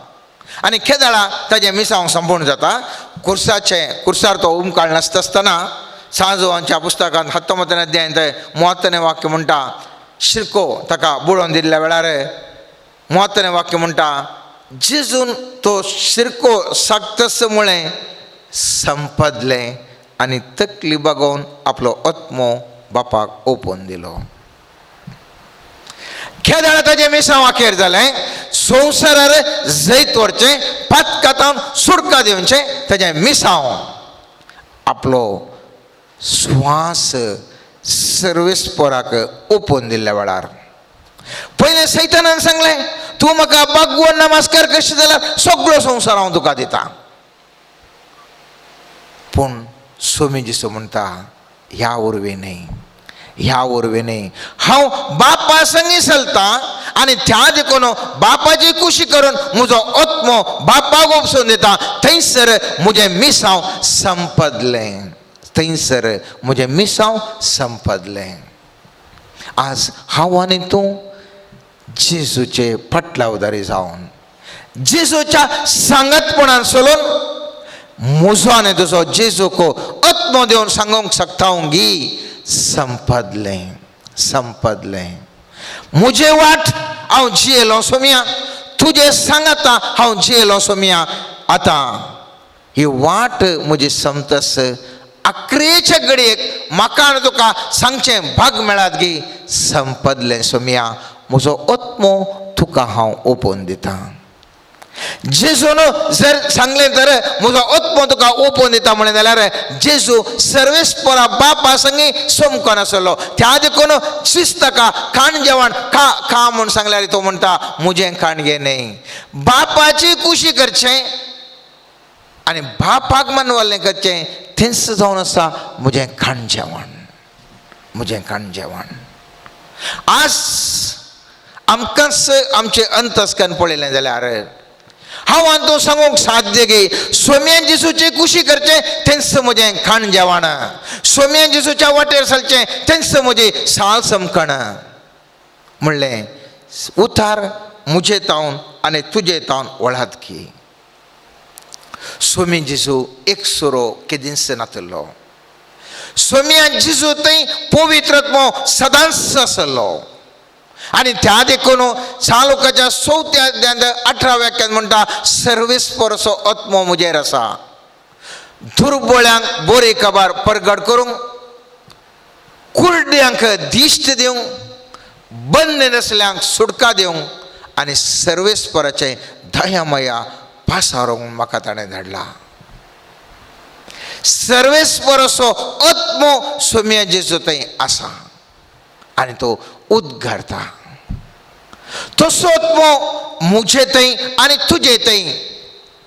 आनी केदळा ताजें मिसांव संपूर्ण जाता, कुर्साचें कुर्सार तो उमकाळ नासता आसतना सांजवांच्या पुस्तकांत 19 अध्यायांत 30 वाक्य म्हणटा, शिरको ताका बुडोवन दिल्ल्या वेळार 30 वाक्य म्हणटा, जेजून तो शिरको सागतस म्हळें संपदलें आनी तकली बागोवन आपलो आत्मो बापाक ओपून दिलो. केदळा ताजें मिसांव अखेर जालें, संवसारार जैत व्हरचें, पातकातान सुटका सुटका दिवचें तेजें मिसांव आपलो श्वास सर्वेस्पोराक ओपून दिल्ल्या वेळार पयलें सैतानान सांगलें तूं म्हाका बागवोन नमस्कार करशी जाल्यार सगळो संवसार हांव तुका दिता. पूण स्वामी जेजू म्हणटा ह्या वरवीं न्हय, ह्या वरवीं न्हय, हांव बापा संगी चलता आनी त्या देखून बापाची कुशी करून म्हजो आत्मो बापाक उपसून दिता. थंयसर म्हजें मिसांव संपदलें, थंयसर म्हजें मिसांव संपदलें. आज हांव आनी तूं जेजूचे फाटलावदारी जावन जेजूच्या सांगतपणान चलून म्हजो आनी तुजो जेजूक आत्मो दिवन सांगूंक शकता गी संपदलें, संपदलें. म्हजे वाट हांव जियेलो सोमया, तुजें सांगाता हांव जियेलो सोमया. आतां ही वाट म्हजी समतस आक्रेच्या घडयेक म्हाका आनी तुका सांगचें भाग मेळात गी संपदलें सोमया, म्हजो आत्मो तुका हांव ओपून दिता. जेजून जर सांगलें तर म्हजो आत्मो तुका ओपून दिता म्हणलें जाल्यार जेजू सर्वेस्परा बापा संगी समकोन आसलो. त्या देखून शिस्ताका खाण जेवण खा खा म्हूण सांगल्यार तो म्हणटा म्हजें खाण घे न्हय, बापाची कुशी करचें आनी बापाक मानवल्लें करचें थंयच जावन आसा म्हजें खाण जेवण, म्हजें खाण जेवण. आज आमकांच आमचें अंतस्कन पळयलें जाल्यार हांव आनी तूं सांगूंक साध्य गे सोम्यान जेजूची कुशी करचें थंयच म्हजें खाण जेवण, सोम्यान जेजूच्या वाटेर चलचें थंयच म्हजी साल समकण म्हणलें उतार म्हजे तावन आनी तुजे तावन वळात की. सोमी जेजू एक सुरो केदींच नातलो. सोम्यान जेजू थंय पवित्रत्व सदांच आसलो. आनी त्या देखून सालोकाच्या चवथ्या अध्यायांत 18 व्याख्यान म्हणटा सर्वेस्परचो आत्मो म्हजेर आसा, दुर्बळ्यांक बरी खबर परगट करूंक, कुर्ड्यांक दिश्ट दिवंक, बंद नासल्यांक सुटका दिवंक आनी सर्वेस्पराचें दयामया पासारूंक म्हाका ताणें धाडला. सर्वेस्परचो आत्मो सोम्या जेजू थंय आसा आनी तो उद्गारता. तसो आत्मो म्हजे थंय आनी तुजे थंय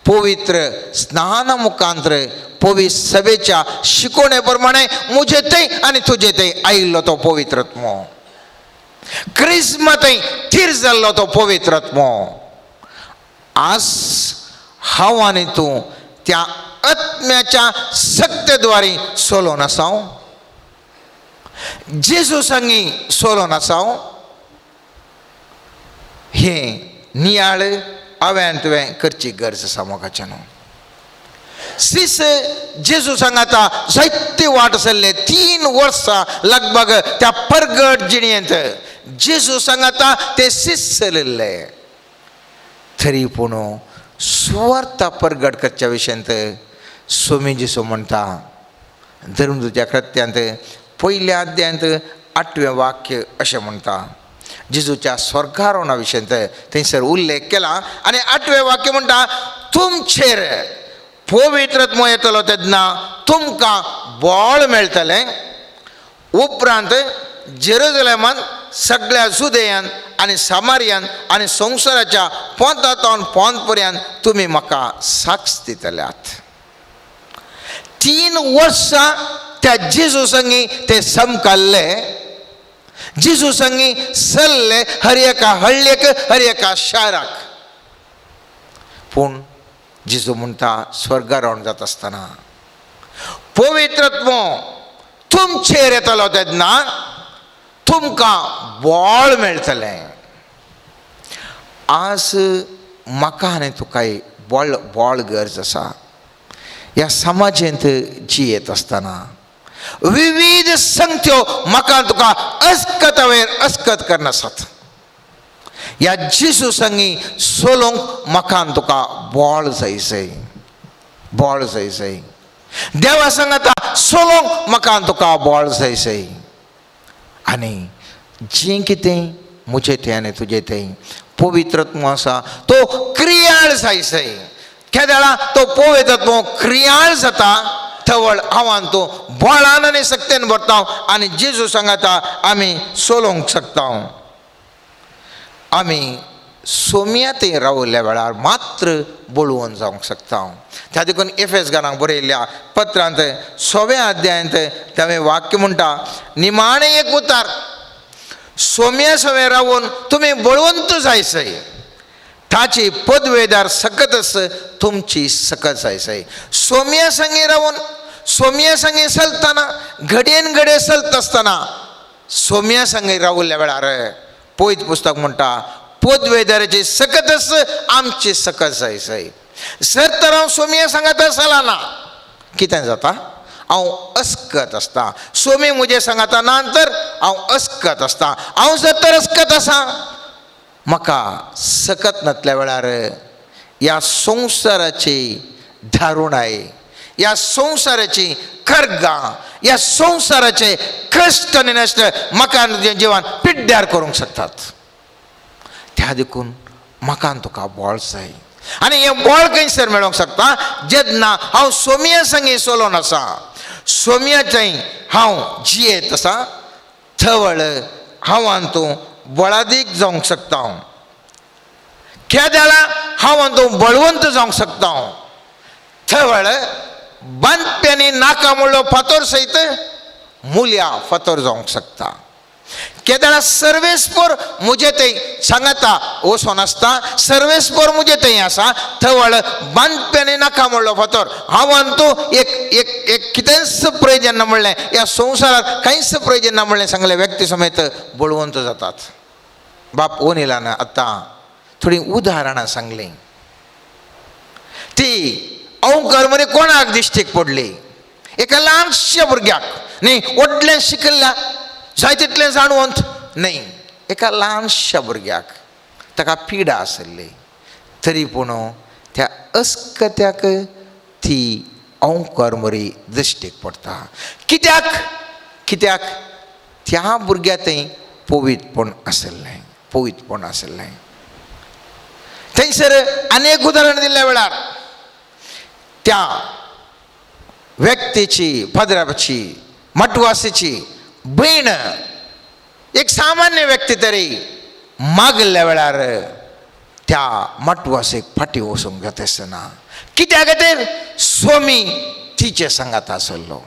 पवित्र स्नान मुखांत्र पवित्र सभेच्या शिकोवणे प्रमाणे म्हजे थंय आनी तुजे थंय आयिल्लो तो पवित्र आत्मो, क्रिस्मा थंय थीर जाल्लो तो पवित्र आत्मो. आज हांव आनी तूं त्या आत्म्याच्या सत्तेद्वारे चलोवन आसा, जेजू संगी चलोवन आसा. हें नियाळ हांवें आनी तुवें करची गरज आसा मोगाच्यान. सीस जेजू सांगाता जायते वाट आसले 3 वर्सां लगभग त्या परगट जिणेंत जेजू सांगाता ते सीस चलिल्ले. तरी पूण सुवार्ता परगट करच्या विशयांत स्वामी जेजू म्हणटा धर्मदूत्या कृत्यांत 1 अध्यायांत 8वें वाक्य अशें म्हणटा जेजूच्या स्वर्गारोहणा विशयांत थंयसर उल्लेख केला आनी 8वें वाक्य म्हणटा तुमचेर पवित्र आत्मो येतलो तेन्ना तुमकां बळ मेळटलें. उपरांत जेरुजलेमान सगळ्या जुदेयान आनी सामारियान आनी संवसाराच्या पोंता पोंत पर्यंत तुमी म्हाका साक्ष दितल्यात. 3 वर्सां त्या जेजू संगी ते समकाल्ले, जेजू संगी सल्ले हर एका हळ्ळेक हर एका शाराक. पूण जेजू म्हणटा स्वर्गारोहण जाता आसतना पवित्र आत्मो तुमचेर येतलो तेन्ना तुमकां बळ मेळटलें. आज म्हाका आनी तुकाय बळ बळ गरज आसा. ह्या समाजेंत जियेत आसतना विविध संगत्यो म्हाका तुका अस्कतावेर अस्कत करनासात. ह्या जेजू संगी चलोवंक म्हाका तुका बळ जाय जाय, बळ जाय जाय. देवा सांगाता चलोवंक म्हाका तुका बळ जाय जाय. आनी जें कितें म्हजें तें आनी तुजें तें पवित्र आत्मो आसा तो क्रियाळ जाय जाय. केदळा तो पवित्र क्रियाळ जाता थवळ हांवान तूं बळान आनी सक्तेन भरता आनी जेजू सांगाता आमी सोलोवंक शकता. आमी सोम्या ते रावल्ल्या वेळार मात्र बळवंत जावंक शकता. त्या देखून एफएस गारांक बरयल्ल्या पत्रांत 6व्या अध्यायांत तांवें वाक्य म्हणटा, निमाणें एक उतार, सोम्या सवें रावून तुमी बळवंत जायसय, ताची पदवेदार सकतच तुमची सकत जायसय. सोम्या संगी रावून, सोम्या संगी चलतना, घडयेन घडये चलत आसतना सोम्या संगी रावल्ल्या वेळार पयत पुस्तक म्हणटा पदवेदाराची सकतच आमची सकत जायसय. जर तर हांव सोम्या सांगात चलना कितें जाता, हांव अस्कत आसता. सोमी म्हजे सांगाता ना तर हांव अस्कत आसता. हांव जर तर अस्कत आसा म्हाका सकत नातल्या वेळार ह्या संवसाराची दारुणाय, ह्या संवसाराची खर्गां, ह्या संवसाराचे कश्ट आनी नश्ट म्हाका तुजें जिवन पिड्ड्यार करूंक शकतात. त्या देखून म्हाका तुका बळ जाय आनी हें बळ खंयसर मेळोंक शकता जेन्ना हांव सोम्या संगी चलोन आसा, सोम्याचें हांव जियेत आसा, थवळ हांवान तूं बळादीक जावंक शकता. केदळा हांवान तूं बळवंत जावंक शकता. थवळ बांदप्यांनी नाका म्हणलो फातोर सयत मुल्या फातोर जावंक शकता. केदळा सर्वेस्पोर म्हजे थंय सांगाता वचोन आसता, सर्वेस्पोर म्हजे थंय आसा, थवळ बांदप्यांनी नाका म्हणलो फातोर हांवान तूं एक एक एक कितेंच प्रयोजन ना म्हणलें, ह्या संवसारात कांयच प्रयोजन ना म्हणलें सांगलें व्यक्ती समेत बळवंत जातात. बाप ओनिलान आतां थोडीं उदाहरणां सांगलीं. ती अंकर मरे कोणाक दिश्टीक पडली, एका ल्हानश्या भुरग्याक न्ही, व्हडलें शिकल्ल्या जाय तितलें जाणवंत न्ही, एका ल्हानश्या भुरग्याक ताका पिडा आसली तरी पूण त्या अस्कत्याक ती अंकर मरी दृश्टीक पडटा. कित्याक कित्याक त्या भुरग्या थंय पवित्रपण आसलें, पवित्रपण आसलें. थंयसर आनी एक उदाहरण दिल्ल्या वेळार त्या व्यक्तीची, पदराची, मटवासीची भयण एक सामान्य व्यक्ती तरी मागल्या वेळार त्या मटवासीक फाटीं वचूंक जाता आसना. कित्या खातीर स्वामी तिचे सांगात आसलो,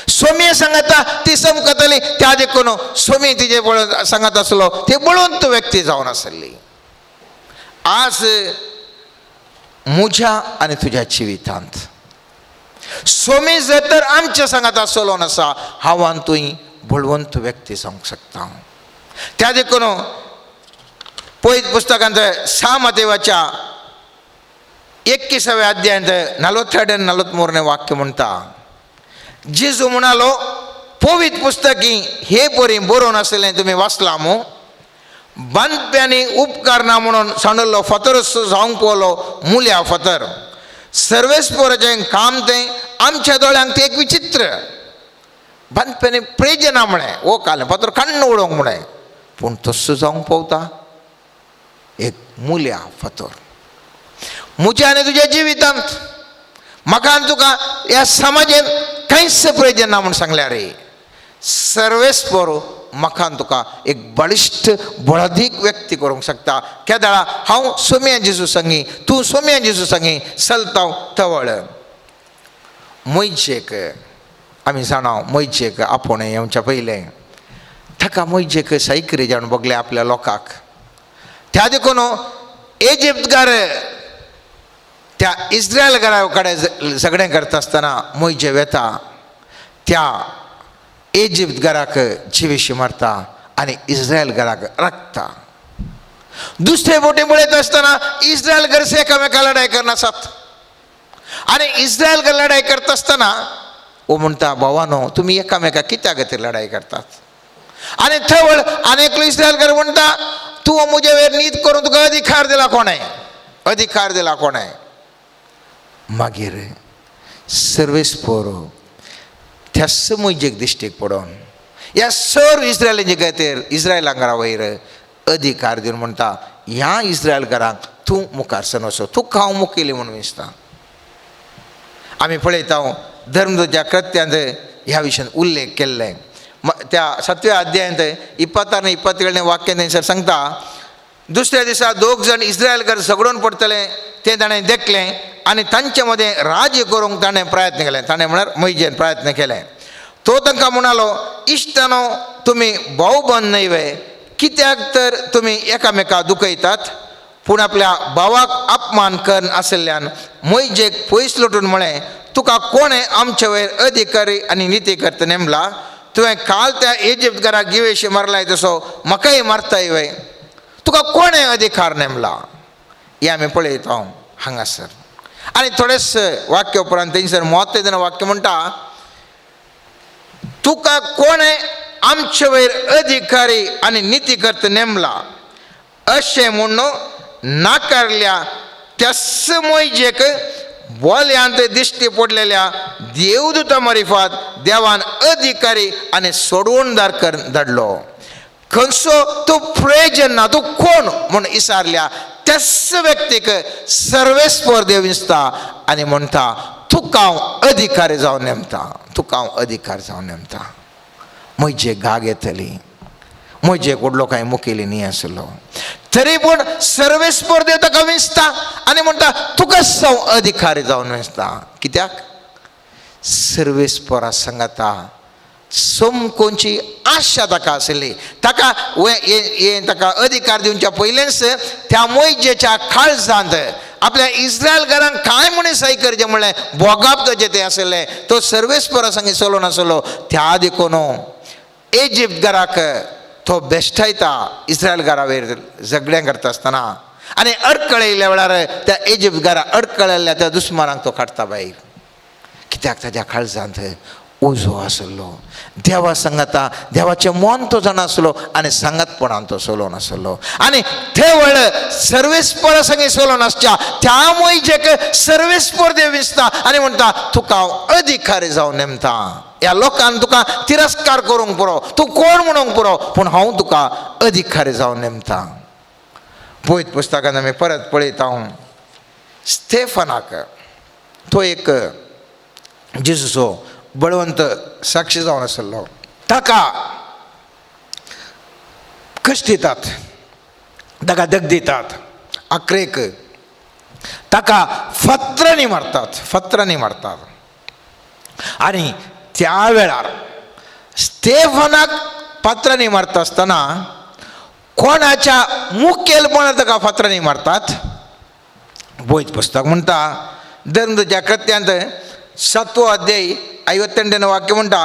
स्वामी सांगाता ती समकतली, त्या देखून स्वामी तिचे बळ सांगात आसलो, ती बळवंत व्यक्ती जावन आसली. आज म्हज्या आनी तुज्या जिवितांत स्वामी जर तर आमच्या सांगात आसलो नासा, हांव तुंय बळवंत व्यक्ती जावंक शकता. त्या देखून पयत पुस्तकांत 6 मातेवाच्या 21व्या अध्यायांत 42 आनी 43 वाक्य म्हणटा, जेजू म्हणालो, पवित्र पुस्तकी हे परी बरोवन आसलें तुमी वाचलां मू, बांदप्यांनी उपकारना म्हणून सांडलो फातरच जावंक पळयलो मुल्या फातर, सर्वेस्पोराचें काम तें आमच्या दोळ्यांक तें एक विचित्र. बांदप्यांनी प्रेजना म्हळें, ओ कालें फातर काण्ण उडोवंक म्हळें, पूण तस्सो जावंक पावता एक मुल्या फातर. म्हज्या आनी तुज्या जिवितांत म्हाका आनी तुका ह्या समाजेन कांयच प्रयोजन ना म्हूण सांगल्यार रे, सर्वेस्पोर म्हाका आनी तुका एक बळिश्ट बळादीक व्यक्ती करूंक शकता. केदळा हांव सोम्या जेजू संगी, तूं सोम्या जेजू संगी चलता तवळ मोयजेक आमी जाणा, मोयजेक आपोवणें येवच्या पयलें ताका मोयजेक सायकरी जावन बगले आपल्या लोकांक. त्या देखून इजिप्तकार त्या इस्रायल घरा कडेन झगडें करता आसतना मोयजे वेता त्या इजिप्त घराक जिवेशी मारता आनी इस्रायल घराक राखता. दुसरे बोटे पळयत आसतना इस्रायल घर एकामेका लढाय करनासात आनी इस्रायल घर लढाय करता आसतना ओ म्हणटा, भावानो तुमी एकामेका कित्या खातीर लढाय करतात? आनी थवळ आनी एकलो इस्रायल घर म्हणटा, तूं म्हजे वयर नीत करून तुका अधिकार दिला कोणें, अधिकार दिला कोणें? मागीर सर्वेस्पोर त्या समजेक दिश्टीक पडोवन ह्या सर्व इस्रायलांचे खातीर इस्रायलांकरा वयर अधिकार दिवन म्हणटा, ह्या इस्रायल घरांक तूं मुखार सरसो, तुका हांव मुखेली म्हणून दिसता. आमी पळयता धर्मदूतच्या कृत्यांत ह्या विशयान उल्लेख केल्ले. त्या 7व्या अध्यायांत 26 27 वाक्य थंयसर सांगता, दुसऱ्या दिसा दोग जाण इस्रायलकर झगडून पडटले तें ताणें देखलें आनी तांचे मदें राज्य करूंक ताणें प्रयत्न केलें. ताणें म्हळ्यार मोहिजेन प्रयत्न केलें. तो तांकां म्हणालो, इश्टानो तुमी भावबंद न्हय वे, कित्याक तर तुमी एकामेका दुखयतात? पूण आपल्या भावाक अपमान करून आशिल्ल्यान मोहिजेक पयस लोटून म्हळें, तुका कोणें आमचे वयर अधिकारी आनी निती करता नेमला? तुवें काल त्या इजिप्तकाराक जिवेशी मारलाय तसो म्हाकाय मारताय वे? तुका कोणें अधिकार नेमला? हें आमी पळयता हांगासर. आनी थोडेच वाक्य उपरांत थंयसर म्हत्व वाक्य म्हणटा, तुका कोणें आमचे वयर अधिकारी आनी निती करता नेमला अशें म्हूण नाकारल्या त्याच मोहिजेक बोल्यांत दिश्टी पडलेल्या देवदूता मारिफात देवान अधिकारी आनी सोडवणदार कर धाडलो. खंयचो तूं प्रयोजन ना, तूं कोण म्हूण विचारल्या त्याच व्यक्तीक सर्वेस्पर देव दिसता आनी म्हणटा, तुका हांव अधिकारी जावन नेमता, तुका हांव अधिकार जावन नेमता. म्हजे गाग येतली, म्हजे व्हडलो कांय मुखेली न्ही आसलो, तरी पूण सर्वेस्पर देव ताका विंचता आनी म्हणटा तुकाच हांव अधिकारी जावन विंचता. कित्याक? सर्वेस्परा सांगाता समकोनची आशा ताका आशिल्ली. ताका ताका अधिकार दिवच्या पयलेंच त्या मोहिजेच्या काळजांत आपल्या इस्रायल घरांत कांय म्हणून सही करचें म्हणलें भोगाप ताचें तें आशिल्लें. तो सर्वेस्परा संगी चलोन नासलो, त्या देखून इजिप्त घराक तो बेश्टायता इस्रायल घरा वयर झगडें करता आसतना आनी अडकळयल्ल्या वेळार त्या इजिप्त घरा अडकळयल्ल्या त्या दुस्मानांक तो काडटा भायर. कित्याक? ताच्या काळजांत उजो आसलो, देवा सांगाता देवाचें मन तो जाणा आसलो आनी सांगातपणान तो चलोवन आसलो. आनी ते वेळ सर्वेस्पर संगी चलोवन आसच्या त्या मोहिजेक सर्वेस्पर देव दिसता आनी म्हणटा, तुका हांव अधिकारी जावन नेमता. ह्या लोकान तुका तिरस्कार करूंक पुरो, तूं कोण म्हणूंक पुरो, पूण हांव तुका अधिकारी जावन नेमता. पळयत पुस्तकान आमी परत पळयता हांव स्टेफनाक, तो एक जेजूचो बळवंत साक्षी जावन आसलो. ताका कश्ट दितात, ताका दग दितात, आक्रेक ताका फातरांनी मारतात, फातरांनी मारतात. आनी त्या वेळार स्टेफनाक फातरांनी मारता आसतना कोणाच्या मुखेलपणान ताका फातरांनी मारतात? बोयत पुस्तक म्हणटा धर्मदूतच्या कृत्यांत 7वो अध्याय 58 वाक्य म्हणटा,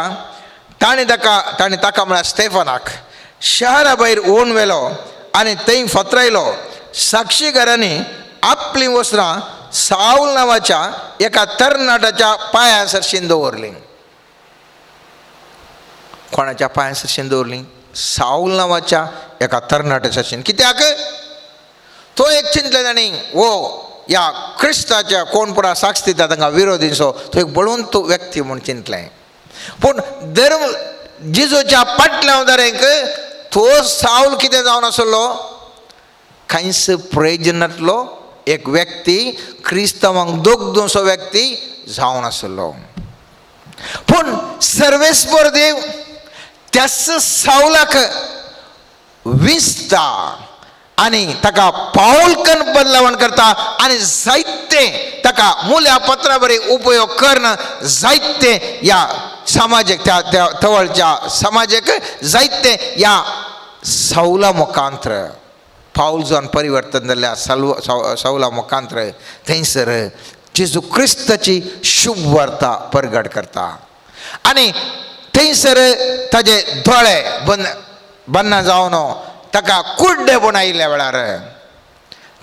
ताणें ताका म्हळ्यार स्टेफनाक शहरा भायर ओन व्हेलो आनी थंय फातरायलो. साक्षीकारांनी आपलीं वस्त्रां सावल नांवाच्या एका तरणाट्याच्या पांया सरशीन दवरलीं. कोणाच्या पांया सरशीन दवरलीं? सावल नांवाच्या एका तरणाट्या सरशीन. कित्याक? तो एक चिंतलें तांणी, वो ह्या क्रिस्ताच्या कोण पुरा साक्ष दिता तांकां विरोधींचो तो एक बळवंत व्यक्ती म्हूण चिंतलें. पूण धर्म जेजूच्या पाटल्या दरेक तो सावल कितें जावन आसलो? कांयच प्रयोजनांतलो एक व्यक्ती, क्रिस्तांवांक दोगदोसो व्यक्ती जावन आसलो. पूण सर्वेस्पर देव त्याच सावलाक विंचता आनी ताका पावलकन बदलावण करता आनी जायते ताका मुल्या पत्रा बरे उपयोग करून जायते ह्या समाजेक त्या त्या तवळच्या समाजेक जायते ह्या सवला मुखांत्र पावल जावन परिवर्तन जाल्ल्या सवला मुखांत्र थंयसर जेजू क्रिस्ताची शुभ वार्ता परगट करता आनी थंयसर ताजे दोळे बंद बन्ना जावन ताका कुड्डेपण आयिल्ल्या वेळार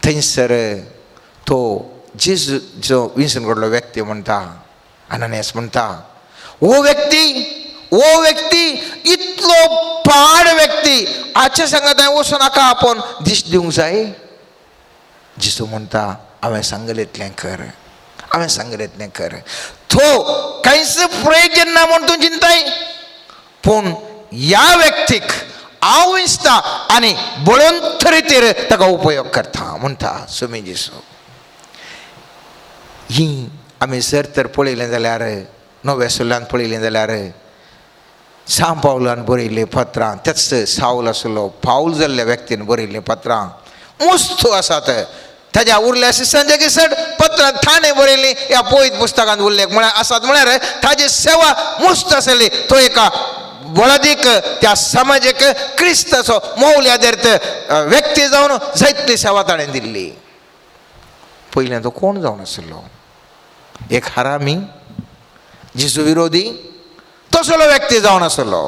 थंयसर तो जेजू जो विंचून कडलो व्यक्ती म्हणटा, अनन्यास म्हणटा, हो व्यक्ती, हो व्यक्ती इतलो पाड व्यक्ती हाचे सांगात हांवें वचून नाका आपोवन दीस दिवंक जाय. जेजू म्हणटा, हांवें सांगलें इतलें कर, हांवें सांगलें इतलें कर. तो कांयच प्रयोजन ना म्हूण तूं चिंताय, पूण ह्या व्यक्तीक हांव विंचता आनी बळवंत रितीर ताका उपयोग करता म्हणटा सुमी जेजू. ही आमी जर तर पळयलें जाल्यार नव्या सुल्ल्यान पळयलें जाल्यार सांव पावलान बरयल्लीं पत्रां, तेच सावल आसलो पावल जाल्ल्या व्यक्तीन बरयल्लीं पत्रां मुस्त आसात. ताज्या उरल्या शिसांचे किसट पत्रां थाणे बरयल्लीं ह्या पवित्र पुस्तकांत उल्लेख म्हळ्यार आसात. म्हळ्यार ताजी सेवा मुस्त आसली. तो एका बळादीक त्या समाजेक क्रिस्ताचो मौल्य आदारीत व्यक्ती जावन जायतली सेवा ताणें दिल्ली. पयलें तो कोण जावन आशिल्लो? एक हरामी, जेजू विरोधी तसलो व्यक्ती जावन आशिल्लो.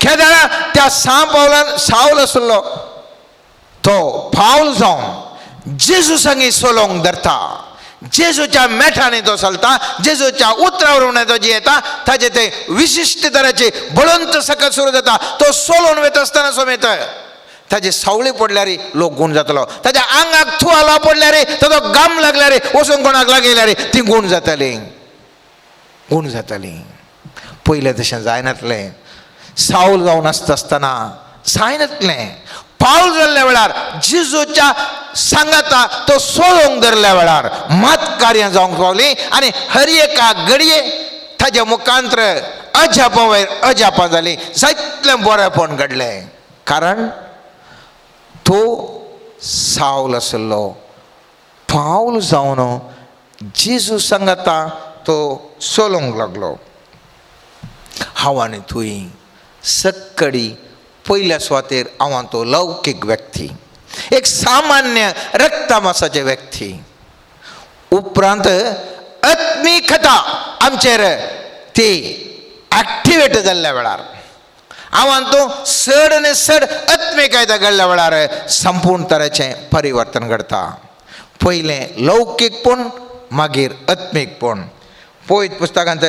केदळा त्या सांव पावलान सावल आशिल्लो तो पावल जावन जेजू संगी सोलोंक धरता, जेजूच्या मेठांनी तो चलता, जेजूच्या उतरावर तो जियेता. ताजे ते विशिश्ट तराचे बळवंत सकत सुरू जाता. तो सोलोन वता आसतना समेत ताजी सावळी पडल्यार लोक गूण जातलो, ताज्या आंगाक थुवालो पडल्यार, ताजो घाम लागल्यार, वचून कोणाक लागयल्यार ती गूण जाताली, गूण जाताली. पयलें तशें जायनातलें. सावल जावन आसता आसतना जायनातलें. पावल जाल्ल्या वेळार जेजूच्या सांगाता तो सोडोवंक धरल्या वेळार मात कार्यां जावंक पावलीं आनी हर एका घडये ताज्या मुखांत्र अजापां वयर अजापां जालीं, जायतलें बरेंपण घडलें. कारण तो सावल आशिल्लो, पावल जावन जेजू सांगाता तो सोलोंक लागलो. हांव आनी तुंय सक्कडी पयल्या सुवातेर हांव तो लौकीक व्यक्ती, एक सामान्य रक्तमासाचे व्यक्ती. उपरांत आत्मिकता आमचेर ती एक्टिवेट जाल्ल्या वेळार हांव तो चड आनी चड आत्मिकता घडल्या वेळार संपूर्ण तरेचें परिवर्तन घडता. पयलें लौकीकपण, मागीर आत्मीकपण. पवित्र पुस्तकांत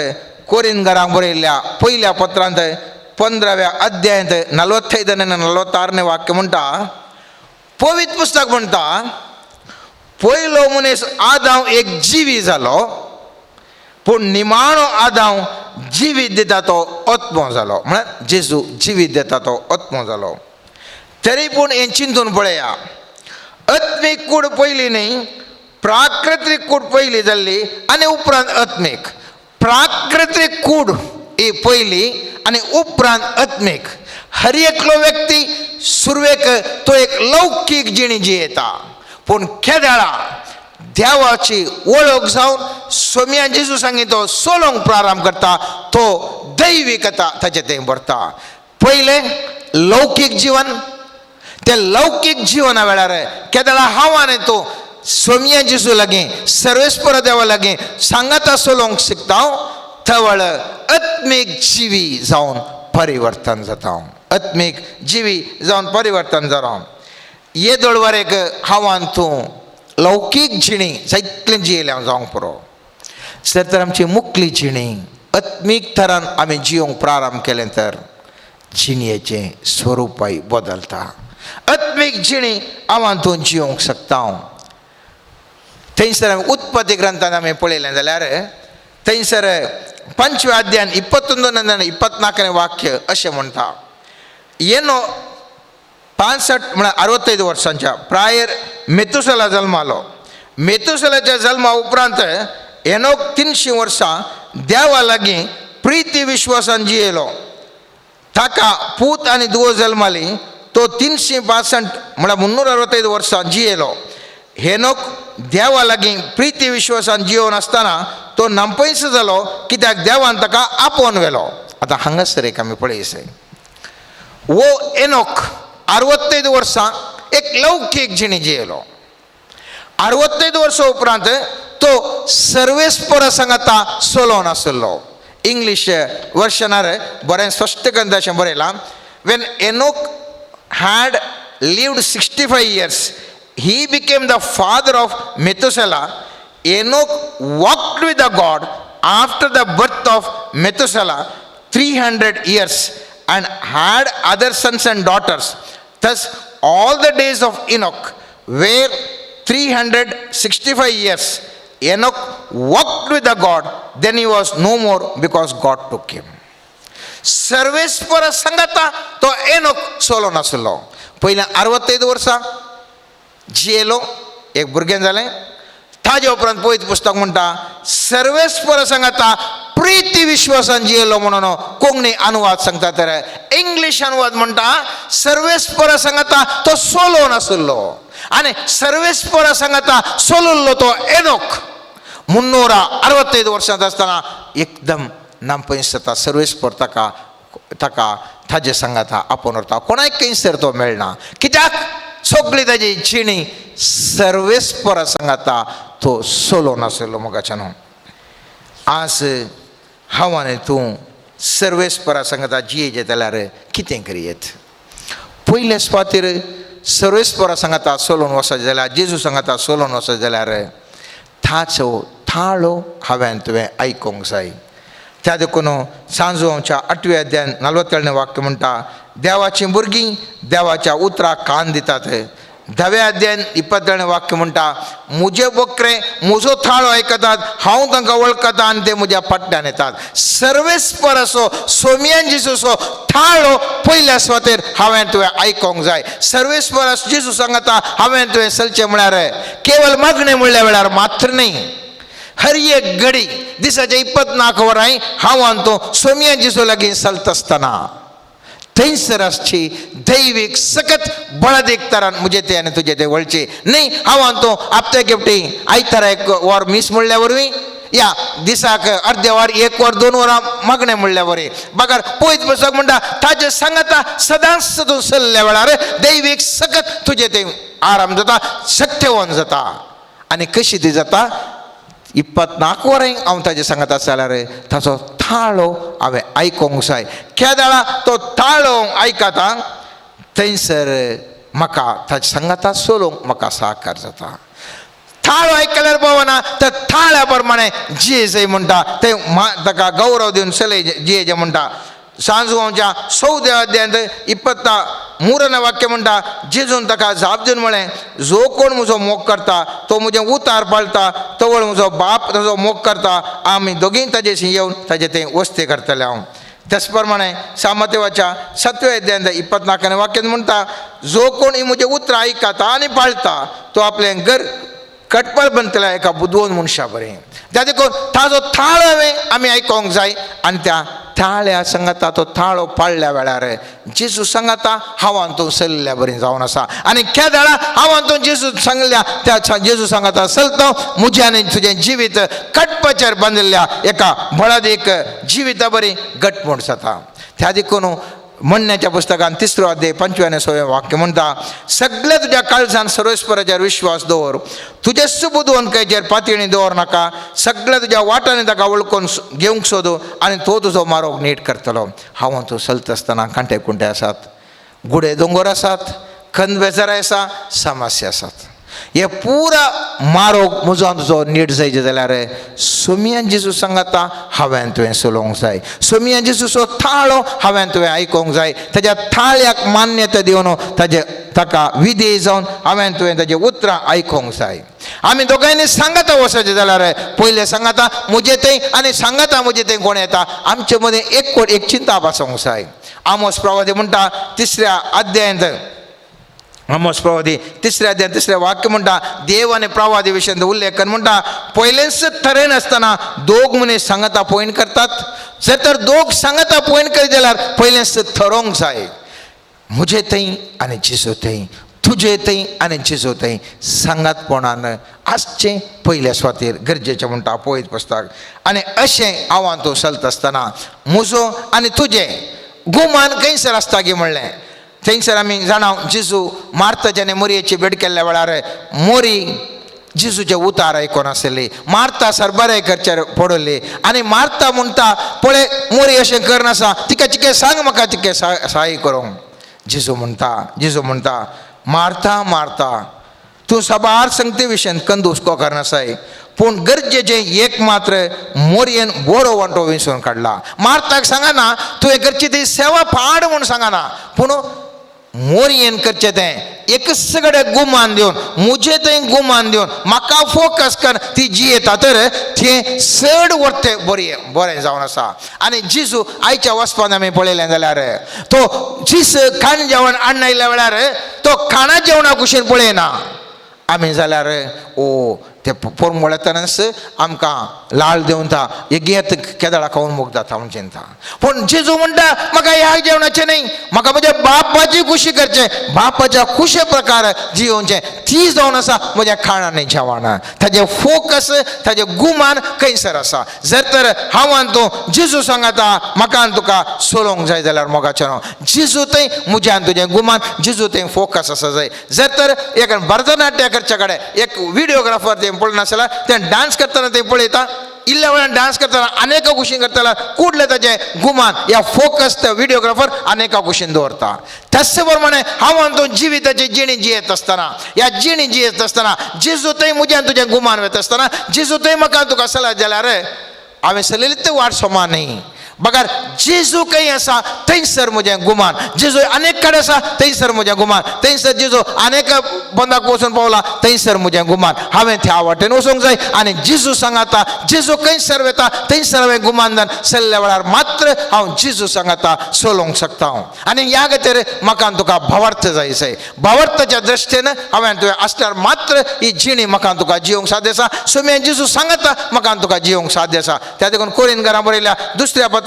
कोरिनगरांक बरयल्ल्या पयल्या पत्रांत 15व्या अध्यायांत 45 आनी 46 वाक्य म्हणटा, पवित्र पुस्तक म्हणटा, पयलो मनीस आदांव एक जिवी जालो, पूण निमाणो आदांव जिवीत दिता तो आत्मो जालो. म्हळ्यार जेजू जिवीत दिता तो आत्मो जालो. तरी पूण हें चिंतून पळया, आत्मीक कूड पयली न्ही, प्राकृतीक कूड पयली जाल्ली आनी उपरांत आत्मीक. प्राकृतीक कूड ही पयली आनी उपरांत आत्मीक. हर एकलो व्यक्ती सुरवेक तो एक लौकीक जिणी जियेता, पूण केदळा देवाची वळख जावन सोम्या जेजू सांगी तो सोलोंक प्रारंभ करता, तो दैविकता ताचे तें भरता. पयलें लौकीक जिवन, ते लौकीक जिवना वेळार केदळा हांव आनी तो सोम्या जेजू लागीं सर्वेस्पर देवा लागीं सांगाता सोलोंक शिकता, तवळ आत्मीक जिवी जावन परिवर्तन जाता, आत्मीक जिवी जावन परिवर्तन जाता. येदोळ एक हांवान तूं लौकीक जिणी जायतलें जियेलें हांव जावंक पुरो. जर तर आमची मुकली जिणी आत्मीक थरान आमी जियोंक प्रारंभ केलें तर जिणयेचें स्वरुपय बदलता. आत्मीक जिणी हांवान तूं जियोंक शकता. हांव थंयसर आमी उत्पत्ती ग्रंथान आमी पळयलें जाल्यार थंयसर 5व्या अध्यायान 21 24 वाक्य अशें म्हणटा, येनो 65 म्हळ्यार 65 वर्सांच्या प्रायर मेतुसला जल्मालो. मेतुसलाच्या जल्मा उपरांत एनोक 300 वर्सां देवा लागीं प्रिती विश्वासान जियेलो. ताका पूत आनी धुवो जल्माली. तो 365 म्हळ्यार 365 वर्सां जियेलो. हेनोक देवा लागीं प्रिती विश्वासान जियोवन आसतना तो नामपैस जालो, कित्याक देवान ताका आपोवन व्हेलो. आतां हांगासर एक आमी पळयसय, वो एनोक 65 वर्सां एक लौकीक जिणी जियेलो. 65 वर्सां उपरांत तो सर्वेस्पर सांगाता सोलोन आसलो. इंग्लीश वर्शनार बरें स्पश्ट करून अशें बरयलां, when Enoch had lived 65 years he became the father of Methuselah. Enoch walked with the God after the birth of Methuselah 300 years and had other sons and daughters. Thus all the days of Enoch were 365 years. Enoch walked with the God, then he was no more because God took him. सर्वेस्पर सांगाता तो Enoch solo नासलो. पयलें 65 वर्सां जियेलो, एक भुरगें जालें. ताजे उपरांत पवित्र पुस्तक म्हणटा सर्वेस्पर सांगता प्रिती विश्वासान जियेलो म्हणून कोंकणी अनुवाद सांगता, तर इंग्लीश अनुवाद म्हणटा सर्वेस्पर सांगता तो सोलो नासलो आनी सर्वेस्पर सांगता सोलुल्लो तो एनोक 365 वर्सांत आसतना एकदम नामपंच जाता. सर्वेस्पर ताका ताका ताजे सांगाता आपोवन व्हरता, कोणाक खंयसर तो मेळना, कित्याक सगळी ताजी जिणी सर्वेस्परा सांगाता तो सोलो नासलो. मोगाच्यान आज हांव आनी तूं सर्वेस्परा सांगाता जियेचे जाल्यार कितें करयेत? पयले सुवातेर सर्वेस्परा सांगाता सोलोन वचत जाल्यार, जेजू सांगाता सोलोन वचत जाल्यार ताचो थाळो हांवें तुवें आयकूंक जाय. त्या देखून सांजोच्या 8व्या अध्यायान 47 वाक्य म्हणटा देवाचीं भुरगीं देवाच्या उतराक कान दितात. 10व्या अध्यायान 22 वाक्य म्हणटा म्हजे बकरे म्हजो थाळो आयकतात, हांव तांकां वळखता आनी ते म्हज्या फाटल्यान येतात. सर्वेस्पर असो सोमियान जेजूचो थाळो पयल्या सुवातेर हांवें तुवें आयकूंक जाय. सर्वेस्पर जेजू सांगता हांवें तुवें चलचें म्हळ्यार केवल मागणें म्हणल्या वेळार मात्र न्ही, हर एक घडी दिसाचे 24 वरां हांव आनी तूं सोमियान जेजू लागीं चलता आसतना थंयसर आसची दैवीक सकत बळादीक तरान म्हजे ते आनी तुजे ते वळचे न्ही. हांव आनी तूं आपत्या केपटी आयतारा 1 वर मीस म्हणल्या वरवीं या दिसाक अर्दे वर 1 वर 2 वरां मागणें म्हणल्या वरवीं बगर पयत पुस्तक म्हणटा ताजे सांगता सदांच तूं चल्ल्या वेळार दैवीक सकत तुजे ते आराम जाता, शक्यवन जाता. आनी कशी ती जाता? 24 वरां हांव ताजे सांगता जाल्यार ताचो थाळो हांवें आयकूंक जाय. केदाळा तो थाळो आयकता थंयसर म्हाका ताजे सांगता चलोवंक म्हाका साकार जाता. थाळो आयकल्यार पावना तर थाळ्या प्रमाणे जिये म्हणटा ते ताका गौरव दिवन चलय जिये म्हणटा. सांजवाच्या 14 अध्यायांत 23 वाक्य म्हणटा जेजून ताका जाप दिवन म्हळें जो कोण म्हजो मोग करता तो म्हजें उतार पाळटा, तवळ म्हजो बाप ताजो मोग करता, आमी दोगीय ताजेशी येवन ताजे तें वस्ती करतले हांव. त्याच प्रमाणे सामतेवाच्या 7व्या अध्यायांत 24 वाक्यान म्हणटा जो कोण ही म्हजें उतरां आयकता आनी पाळटा तो आपलें घर कटपळ बनतल्या एका बुदवंत मनशा बरें. त्या देखून ताजो थाळो हांवें आमी आयकूंक जाय आनी त्या थाळ्या सांगता तो थाळो पाळल्या वेळार जेजू सांगता हांव तूं चल्ल्या बरी जावन आसा. आनी केदाळा हांव तूं जेजू सांगल्या त्या जेजू सांगता चलता म्हजें आनी तुजें जिवीत कटपाचेर बांदिल्ल्या एका बळादीक जिविता बरी घटमूट जाता. त्या देखून म्हणण्याच्या पुस्तकान 3 अध्याय 5 आनी 6 वाक्य म्हणटा सगळ्या तुज्या काळजान सर्वेस्पराचेर विश्वास दवर, तुजें सुबुदवन कांयचेर पातयणी दवर नाका, सगळ्या तुज्या वाटांनी ताका वळखून घेवंक सोदू आनी तो तुजो मारोग नीट करतलो. हांव तूं चलता आसतना कांटे कुंटे आसात, गुडे दोंगर आसात, खंद बेजाराय आसा, समस्या आसात. हे पुरा मारोग म्हजो तुजो नीट जायचे जाल्यार सोमियान जेजू सांगता हांवें तुवें चलोवंक जाय. सोमियान जेजूचो थाळो हांवें तुवें आयकूंक जाय. ताज्या थाळ्याक मान्यता दिवन ताजे ताका विधेय जावन हांवें तुवें ताजें उतरां आयकूंक जाय. आमी दोगांयनी सांगता वचचें जाल्यार पयलें सांगता म्हजें थंय आनी सांगता म्हजें थंय कोण येता आमचे मदीं एक कोण एक चिंता आसूंक जाय. आमोस प्रवादी म्हणटा 3 अध्यायांत आमोस प्रवादी 3 अध्याय 3 वाक्य म्हणटा देव आनी प्रवादी विशयांत उल्लेख करून म्हणटा पयलेंच थरयनासतना दोग मनीस सांगता पॉयंट करतात. जर तर दोग सांगता पॉयंट करीत जाल्यार पयलेंच थरोवंक जाय म्हजे थंय आनी जेजू थंय, तुजे थंय आनी जेजू थंय सांगातपणान आसचें पयल्या सुवातेर गरजेचें म्हणटा पळयत पुस्तक. आनी अशें हांव तूं चलता आसतना म्हजो आनी तुजें गुमान खंयसर आसता गी म्हणलें थंयसर आमी जाणा जेजू मार्ताचे आनी मोरयेची भेट केल्ल्या वेळार मोरी जेजूचे उतार आयकून आसली, मार्ता सरबराय करचेर पडली आनी मार्ता म्हणटा पळय मोरी अशें करनासा, तिका चिके सांग म्हाका चिके साय करूंक. जेजू म्हणटा, जेजू म्हणटा मार्ता मार्ता तूं साबार संगते विशयान कंद हुस्को करनासाय, पूण गरजेचें एक मात्र मोरयेन बरो वांटो विंचून काडला. मार्ताक सांगना तुवें करची ती सेवा पाड म्हूण सांगना, पूण मोरयेन करचें तें एकच कडेन गुमान दिवन म्हजें थंय गुमान दिवन म्हाका फोकस कर ती जियेता तर तें चड वरतें बरें बरें जावन आसा. आनी जेजू आयच्या वचपान आमी पळयलें जाल्यार तो जीस खाण जेवण हाडून आयल्या वेळार तो खाणा जेवणा कुशीन पळयना आमी जाल्यार ओ ते पोरमोळेतनाच आमकां लाळ देंवता, येत केदळा खावन मोग जाता म्हूण चिंता. पूण जेजू म्हणटा म्हाका ह्या जेवणाचें न्हय, म्हाका म्हज्या बापाची खुशी करचें, बापाच्या खुशे प्रकार जियोवचें, ती जावन आसा म्हज्या खाण आनी जेवण. ताजें फोकस, ताजें गुमान खंयसर आसा. जर तर हांव आनी तूं जेजू सांगाता म्हाका आनी तुका चलोवंक जाय जाल्यार मोगाचें न्हू, जेजू थंय म्हजें आनी तुजें गुमान, जेजू थंय फोकस आसा जाय. जर तर एक भरतनाट्य करच्या कडेन एक विडियोग्राफर तें पळयनासल्यार तें डांस करतना तें पळयता, इल्ल्या वेळान डांस करतना अनेका कुशीन करतना कुडले ताजें गुमान या फोकस ते विडियोग्राफर अनेका कुशीन दवरता. तशे प्रमाणे हांव आनी तूं जिविताची जिणी जियेत आसतना, ह्या जिणी जियेत आसतना जेजू थंय म्हजें आनी तुजें गुमान वता आसतना, जेजू थंय म्हाका तुका सलाह जाल्यार हांवें सलिल्ली ती वाट समा न्ही, बगर जेजू खंय आसा थंयसर म्हजें गुमान, जेजू अनेक कडेन आसा थंयसर म्हजें गुमान, थंयसर जेजू अनेक बंदाक वचून पावला थंयसर म्हजें गुमान, हांवें त्या वाटेन वचूंक जाय. आनी जेजू सांगाता, जेजू खंयसर वता थंयसर हांवें गुमान जावन चल्ल्या वेळार मात्र हांव जेजू सांगाता चलोवंक शकता हांव. आनी ह्या खातीर म्हाका तुका भावार्थ जाय जाय, भावार्थाच्या दृश्टीन हांवें तुवें आसल्यार मात्र ही जिणी म्हाका तुका जियोंक साध्य आसा. सुम्या जेजू सांगाता म्हाका तुका जियोंक साध्य आसा. त्या देखून कोरिन घरां बरयल्या दुसऱ्या पत्रांत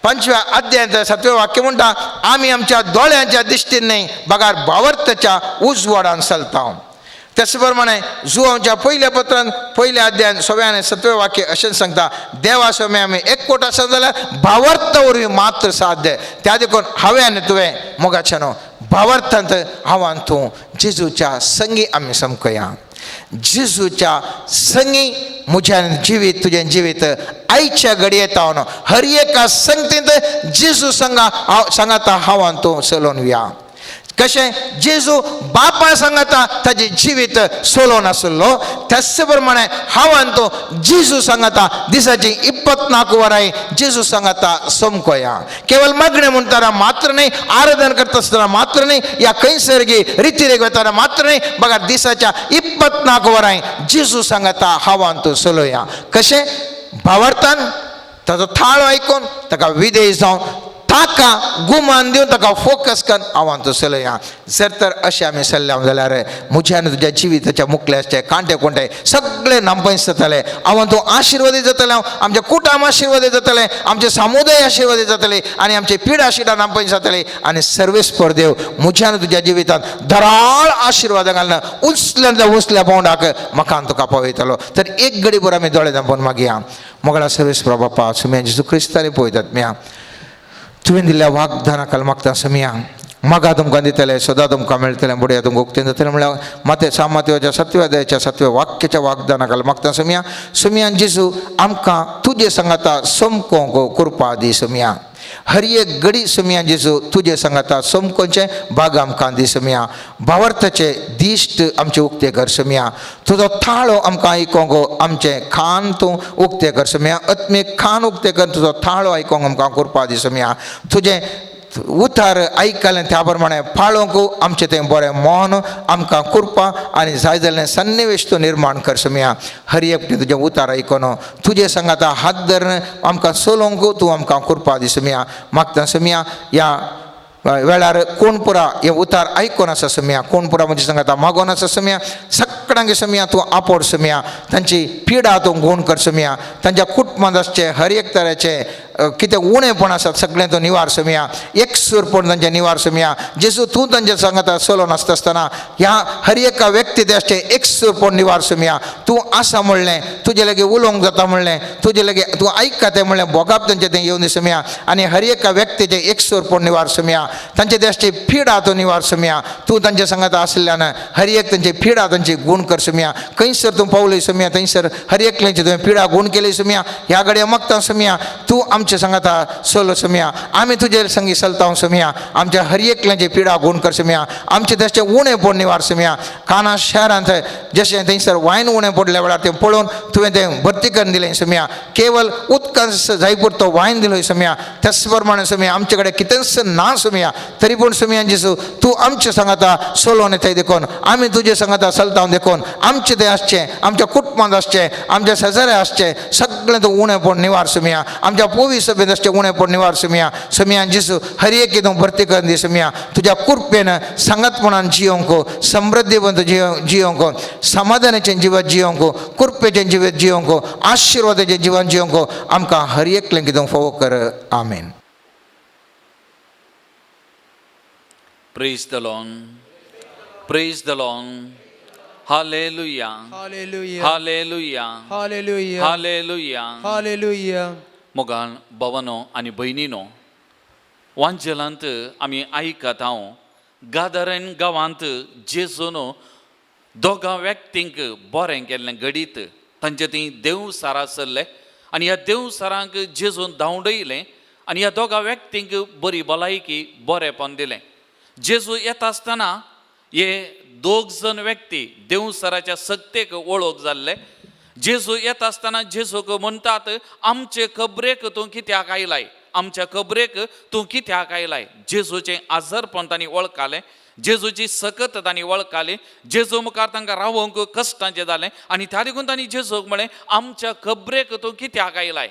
5व्या अध्यायांत 7वें वाक्य म्हणटा, आमी आमच्या दोळ्यांच्या दिश्टीन न्हय बगार भावार्थाच्या उजवाडान चलता. त्याच प्रमाणे जुवांच्या पयल्या पत्रांत 1ल्या अध्यायांत 6व्या आनी 7वें वाक्य अशें सांगता, देवा सोम्या आमी एकवट आसा जाल्यार भावार्थ वरवीं मात्र साध्य. त्या देखून हांवें आनी तुवें मोगाचें न्हू भावार्थांत हांव आनी तूं जेजूच्या संगी आमी समकया, जेजूच्या संगी म्हज्या जिवीत तुजें जिवीत आयच्या घडयेत हांव हर एका संगतींत जेजू संगा हांव सांगाता हांव आनी तूं चलोवन या. कशें जेजू बापा सांगाता ताजें जिवीत चलोवन आसलो, त्याच प्रमाणे हांव आनी तूं जेजू सांगाता दिसाची 24 वरां जेजू सांगाता समकोया. केवल मागणें म्हणटना मात्र न्हय, आराधन करता आसतना मात्र न्हय, या खंयसर रितीरेक वतना मात्र न्हय, बघा दिसाच्या 24 वरां जेजू सांगाता हांव आनी तूं चलोया. कशें भावार्थान ताजो थाळो आयकून ताका विदेश जावन ताका गुमान दिवन ताका फोकस करून हांव आनी तूं चलया. जर तर अशें आमी चल्ल्या जाल्यार म्हज्या आनी तुज्या जिविताच्या मुखल्याचे कांटे कोंटे सगळे नामपंच जातले, हांव आनी तूं आशिर्वादीत जातलें, आमचें कुटुंब आशिर्वादीत जातलें, आमचें समुदाय आशिर्वादीत जातलें आनी आमचे पिडा शिडा नामपंच जातले. आनी सर्वेस्पर देव म्हज्या आनी तुज्या जिवितांत धराळ आशिर्वादां घालून उंचल्यांतल्या उंचल्या पावंडाक म्हाका आनी तुका पावयतलो. तर एक घडी भर आमी दोळे धांपून मागया. मोगळा सर्वेस्पर बापा सुम्या जेजू क्रिस्ताले पळयतात म्या तुवें दिल्ल्या वाग्दाना खाला मागता समिया, मागा तुमकां दितले, सदां तुमकां मेळटलें, बुडया तुमकां उक्तें जातलें. म्हणल्यार माते सामात्याच्या 7व्या अध्यायाच्या 7व्या वाक्याच्या वाग्दाना खाला मागता समिया. समिया जेजू आमकां तुजे सांगाता समकोंक कृपा दी समिया. हर एक घडी समिया जेजू तुजे सांगाता समकोंचे बाग आमकां दी समिया. भावार्थाचे दिश्ट आमचे उक्ते कर समिया. तुजो थाळो आमकां आयकोंक आमचें खान तूं उक्तें कर समिया. आत्मीक खान उक्तें कर, तुजो थाळो आयकोंक आमकां कृपा दी समिया. तुजें उतार आयकलें त्या प्रमाणे पाळोवंक आमचें तें बरें मन आमकां कृपा आनी जाय जाल्यार सन्निवेश तूं निर्माण कर समिया. हर एकटें तुजें उतार आयकून तुजें सांगाता हात धरून आमकां चलोवंक तूं आमकां कृपा दी समिया. मागता समिया ह्या वेळार कोण पुरा हे उतार आयकून आसा समिया, कोण पुरा म्हणजे सांगाता मागोन आसा समिया, सगळ्यांक समिया तूं आपोड समिया, तांची पिडा तूं गूण कर समिया, तांच्या कुटुंबांत आसचे हर एक तरेचे कितें उणेपण आसात सगळें तूं निवार समिया, एकसूरपण तांचें निवार समिया. जेजू तूं तांचे सांगाता चलोवन आसता आसतना ह्या हर एका व्यक्ती ते आसचें एकसूरपण निवार समिया. तूं आसा म्हणलें, तुजे लागीं उलोवंक जाता म्हणलें, तुजे लागीं तूं आयकता तें म्हणलें, भोगाप तांचें तें येवन समिया आनी हर एका व्यक्तीचें एकसूरपण निवार समिया. तांचे ते आसची पिडा तूं निवार समिया. तूं तांचे सांगाता आशिल्ल्यान हर एक तांची पिडा तांची गूण कर समिया. खंयसर तूं पावली समिया थंयसर हर एकल्याची तुवें पिडा गूण केली समिया. ह्या घडये मागता समिया तूं आमचे सांगाता चलो समिया, आमी तुजे संगी चलता समिया. आमच्या हर एकल्याची पिडा गूण कर समिया, आमचे तशें उणेपण निवार समिया. काना शहरांत जशें थंयसर वायन उणें पडल्या वेळार तें पळोवन तुवें तें भरती करून दिलें समिया. केवल उदकान जाय पुरतो वायन दिलो समिया. त्याच प्रमाणे समिया आमचे कडेन कितेंच ना समिया, तरी पूण समिया जेजू तूं आमचे सांगाता चलोवन येताय देखून आमी तुजे सांगाता चलता देखून आमचें तें आसचें, आमच्या कुटुंबांत आसचें, आमच्या शेजाऱ्या आसचें सगळें तूं उणेपण निवार समिया. आमच्या पवित्र 24 सभेंत असचें उणेपण निवार सुमया सुमया जेसू हर एक तूं भरती करून दी सुमया तुज्या कृपेन सांगातपणान जियोंक समृद्धीवंत जियोंक समाधानाचें जिवन जियोंक कृपेचें जिवीत जियोंक आशिर्वादाचें जिवन जियोंक आमकां हर एकलें कितें फावो कर. आमेन. Praise the Lord. Praise the Lord. Hallelujah. Hallelujah. Hallelujah. Hallelujah. Hallelujah. Hallelujah. मोगान भवनो आनी भयणीनो, वांजेलांत आमी आयकत हांव गादरण गांवांत जेजून दोगां व्यक्तींक बरें केल्लें घडीत तांचे ती देवसार आसले आनी ह्या देवसारांक जेजून धांवडयलें आनी ह्या दोगां व्यक्तींक बरी भलायकी बरेंपण दिलें. जेजू येता आसतना हे दोग जण व्यक्ती देवसराच्या सक्तेक वळख जाल्ले. जेजू येता आसतना जेजूक म्हणटात, आमचे खबरेक तूं कित्याक आयलाय, आमच्या खबरेक तूं कित्याक आयलाय. जेजूचें आजारपण तांणी वळखालें, जेजूची सकत तांणी वळखाली, जेजू मुखार तांकां रावोंक कश्टांचें जालें आनी त्या देखून तांणी जेजूक म्हळें, आमच्या खबरेक तूं कित्याक आयलाय.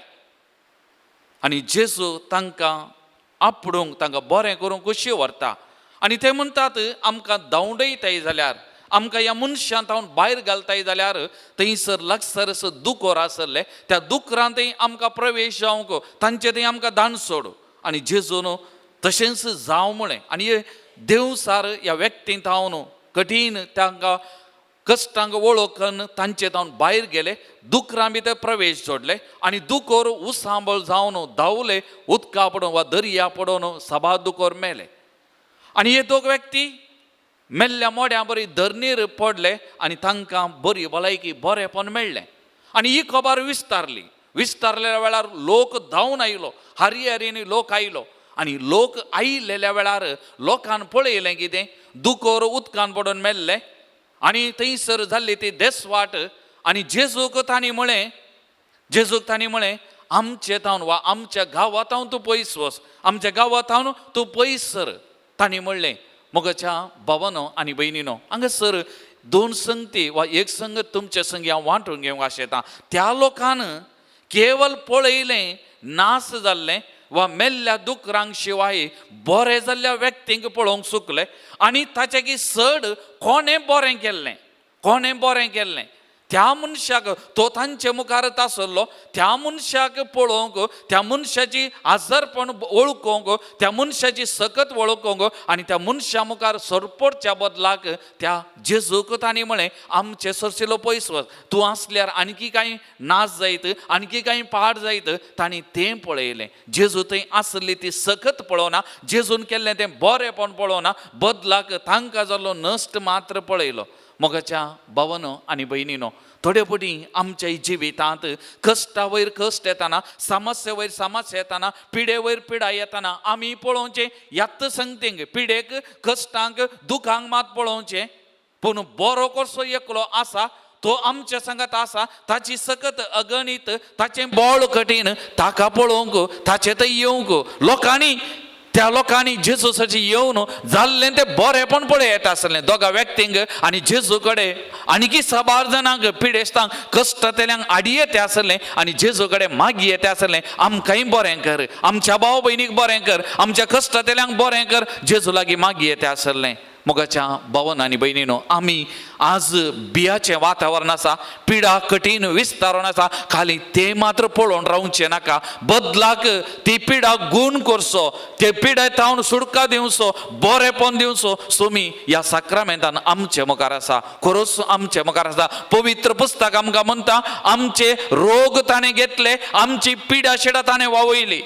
आनी जेजू तांकां आपडूंक तांकां बरें करूंक कशी व्हरता आनी ते म्हणटात, आमकां धांवडयताय जाल्यार, आमकां ह्या मनशां तावन भायर घालताय जाल्यार थंयसर लागसर दुकोर आसले त्या दुकरान थंय आमकां प्रवेश जावंक तांचे थंय आमकां दान सोड. आनी जेजून तशेंच जावं म्हळें आनी हे देवसार ह्या व्यक्तीं तावन कठीण तांकां कश्टांक वळखून तांचे तावन भायर गेले, दुकरां भितर प्रवेश जोडले आनी दुकोर उसांबळ जावन धांवले, उदका पडोवन वा दर्या पडोवन सभा दुकोर मेले. आनी हे दोग व्यक्ती मेल्ल्या मोड्या बरी धरणीर पडले आनी तांकां बरी भलायकी बरेंपण मेळ्ळें. आनी ही खबर विस्तारली, विस्तारलेल्या वेळार लोक धांवन आयलो, हरी हरीनी लोक आयलो आनी लोक आयिल्ल्या वेळार लोकान पळयलें कितें, दुकोर उदकान पडून मेल्ले आनी थंयसर जाल्ली ती देसवाट. आनी जेजूक तांणी म्हळें, जेजूक तांणी म्हळें, आमचे तावन वा आमच्या गांवा तावन तूं पयस वच, आमच्या गांवा तावन तूं पयस सर. तांणी म्हणलें, मोगाच्या भावानो आनी भयणीनो, हांगासर दोन संगती वा एक संगत तुमचे संगी हांव वांटून घेवंक आशेतां. त्या लोकान केवल पळयलें नास जाल्लें वा मेल्ल्या दुकरांक शिवाय बरें जाल्ल्या व्यक्तींक पळोवंक चुकलें आनी ताचे की चड कोणें बरें केल्लें, कोणें बरें केल्लें त्या मनशाक तो तांचे मुखार आसलो त्या मनशाक पळोवंक, त्या मनशाची आजारपण वळखूंक, त्या मनशाची सकत वळखूंक आनी त्या मनशा मुखार सरपटच्या बदलाक त्या जेजूक तांणी म्हळें, आमचे सरशिलो पयस वच, तूं आसल्यार आणकी कांय नाश जायत, आणकी कांय पाड जायत. तांणी तें पळयलें, जेजू थंय आसली ती सकत पळोवना, जेजून केल्लें तें बरेंपण पळोवना, बदलाक तांकां जाल्लो नश्ट मात्र पळयलो. मोगाच्या भावानो आनी भयणीनो, थोडे फावटी आमच्या जिवितांत कश्टा वयर कश्ट येताना, समस्या वयर समस्या येताना, पिडे वयर पिडा येताना आमी पळोवचें ह्याच संगतींक, पिडेक, कश्टांक, दुखांक मात पळोवचें, पूण बरो कसो एकलो आसा तो आमच्या सांगात आसा, ताची सकत अगणीत, ताचें बळ कठीण, ताका पळोवंक, ताचें थंय येवंक लोकांनी, त्या लोकांनी जेजूसाची येवन जाल्लें तें बरेंपण पळयत आसलें दोगा व्यक्तींक आनी जेजू कडेन आनीकी साबार जाणांक, पिडेस्तांक, कश्टांतल्यांक आडी येता आसलें आनी जेजू कडेन मागी येता आसलें, आमकांय बरें कर, आमच्या भाव भयणीक बरें कर, आमच्या कश्टांतल्यांक बरें कर, जेजू लागीं मागी येता आसलें. मोगाच्या भावन आनी भयणीनो, आमी आज बियाचें वातावरण आसा, पिडा कठीण विस्तारण आसा, खाली तें मात्र पळोवन रावचें नाका, बदलाक ती पिडा गूण करचो, ते पिडा तावन सुटका दिवचो, बरेंपण दिवचो. सोमी ह्या साक्रामेंतान आमचे मुखार आसा, खरोच आमचे मुखार आसा. पवित्र पुस्तक आमकां म्हणटा, आमचे रोग ताणें घेतले, आमची पिडा शिडा ताणें वावयली,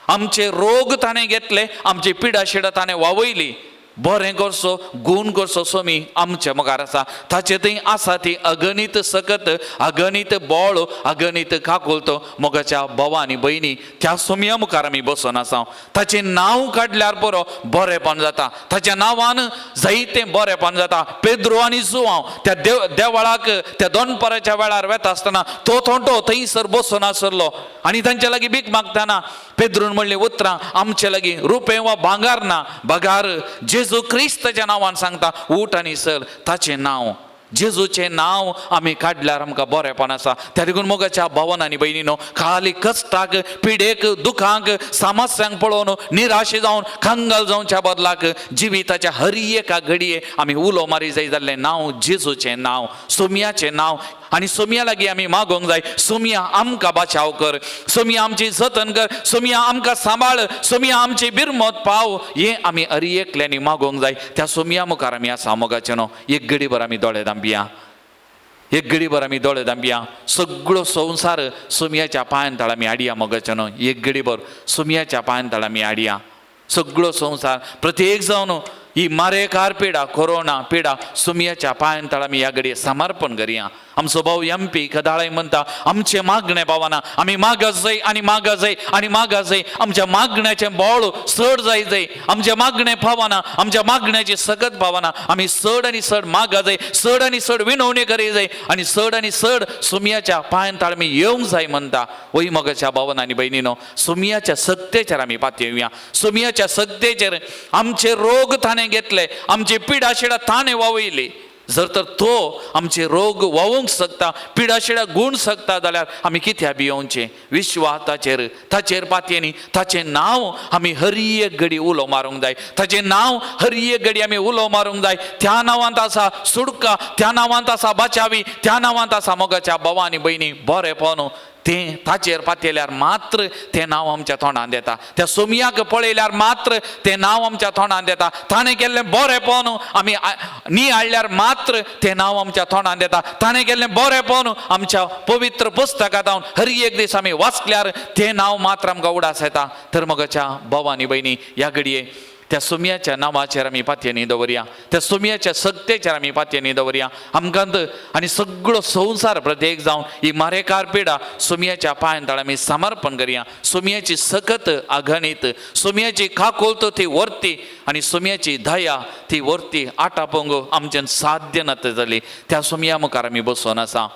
आमचे रोग ताणें घेतले, आमची पिडा शिडा ताणें वावयली. बरें करचो, गूण करचो सोमी आमच्या मुखार आसा. ताचे थंय आसा ती अगणीत सकत, अगणीत बळ, अगणीत काकुलतो. मोगाच्या भावा आनी भयणी, त्या सोमया मुखार आमी बसून आसा. ताचें नांव काडल्यार बरो बरेंपण जाता, ताच्या नांवान जायतें बरेंपण जाता. पेद्रो आनी जुवांव त्या देवळाक त्या दोनपाराच्या वेळार वेता आसतना तो थोंटो थंयसर बसून आसलो आनी तांचे लागीं भीक मागतना पेद्रून म्हणलीं उतरां, आमचे लागीं रुपें वा भांगार ना, बगार जेजू क्रिस्ताच्या नांवान सांगता, उठ आनी चल. ताचें नांव जेजूचें नांव आमी काडल्यार आमकां बरेंपण आसा. त्या देखून मोगाच्या भावन आनी भयणीनो, खाली कश्टाक, पिडेक, दुखांक, समस्यांक पळोवन निराशे जावन कंगाल जावच्या बदलाक जिविताच्या हर एका घडये आमी उलो मारी जाय जाल्लें नांव जेजूचें नांव, सोमयाचें नांव. आनी सोमया लागीं आमी मागोंक जाय, सोमया आमकां बाचाव कर, सोमया आमची जतन कर, सोमया आमकां सांबाळ, सोमया आमची बिरमत पाव. हें आमी हर एकल्यांनी मागोंक जाय. त्या सोमया मुखार आमी आसा मोगाचें न्हू. एक घडीभर आमी दोळे धांपया, एक घडीभर आमी दोळे धांपया. सगळो संवसार सोमयाच्या पांयान तळ आमी हाडया मोगाचें न्हू. एक घडीभर सोमयाच्या पांयान तळ आमी हाडया सगळो संवसार. प्रत्येक जावन ही मारेकार पिडा, कोरोना पिडा सोमयाच्या पांयान तळ आमी ह्या घडये समर्पण करया. आमचो भाव एम पी कदाळाय म्हणटा, आमचें मागणें पावना, आमी मागत जाय आनी मागत जाय आनी मागत जाय, आमच्या मागण्याचें बोळ चड जाय जाय, आमचें मागणें पावना, आमच्या मागण्याची सकत पावना, आमी चड आनी चड मागत जाय, चड आनी चड विनवणी करी जाय आनी चड आनी चड सोमयाच्या पांयान तळ आमी येवंक जाय म्हणटा. वय मोगाच्या भावन आनी भयणीनो, सोमयाच्या सक्तेचेर आमी पातयेवया. सोमयाच्या सक्तेचेर आमचे रोग ताणें घेतले, आमची पिडा शिडा ताणें वावयली. जर तर तो आमचे रोग वावूंक शकता, पिडाशिडा गूण शकता जाल्यार आमी कित्याक भियोवचें? विश्वास ताचेर, ताचेर पातयेनी ताचें नांव आमी हर एक घडी उलो मारूंक जाय. ताचें नांव हर एक घडी आमी उलो मारूंक जाय. त्या नांवांत आसा सुटका, त्या नांवांत आसा बाचावी, त्या नांवांत आसा मोगाच्या भावा आनी भयणी बरेंपण. तें ताचेर पातयल्यार मात्र तें नांव आमच्या तोंडांत येता. त्या सोमयाक पळयल्यार मात्र तें नांव आमच्या तोंडांत येता. ताणें केल्लें बरेंपण आमी नियाळ्ळ्यार मात्र तें नांव आमच्या तोंडांत येता. ताणें केल्लें बरेंपण आमच्या पवित्र पुस्तकांत हर एक दीस आमी वाचल्यार तें नांव मात्र आमकां उडास येता. तर मोगाच्या भावा आनी भयणी, ह्या घडये त्या सोमयाच्या नांवाचेर आमी पातयेनी दवरया, त्या सोमयाच्या सक्तेचेर आमी पातयेनी दवरया. आमकां आनी सगळो संवसार प्रत्येक जावन ही मारेकार पिडा सोमयाच्या पांयान तळ आमी समर्पण करया. सोमयाची सकत अगणीत, सोमयाची काकोलत ती वर्ती आनी सोमयाची दया ती वर्ती आटापोंग आमच्यान साध्य नात जाली. त्या सोमया मुखार आमी बसोन आसा,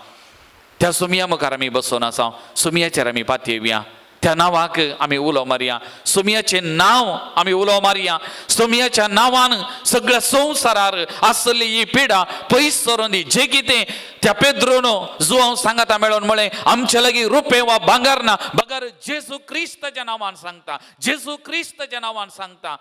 त्या सोमया मुखार आमी बसोन आसा. सोमयाचेर आमी पातयेवया, त्या नांवाक आमी उलो मारया, सोमयाचें नांव आमी उलो मारया. सोमयाच्या नांवान सगळ्या संवसारार आसली ही पिडा पयस सरून दी. जे कितें त्या पेद्रोनो जुवांव सांगाता मेळोन म्हळें, आमचे लागीं रुपें वा भांगर ना, बगर जेजू क्रिस्ताच्या नांवान सांगता, जेजू क्रिस्ताच्या नांवान सांगता.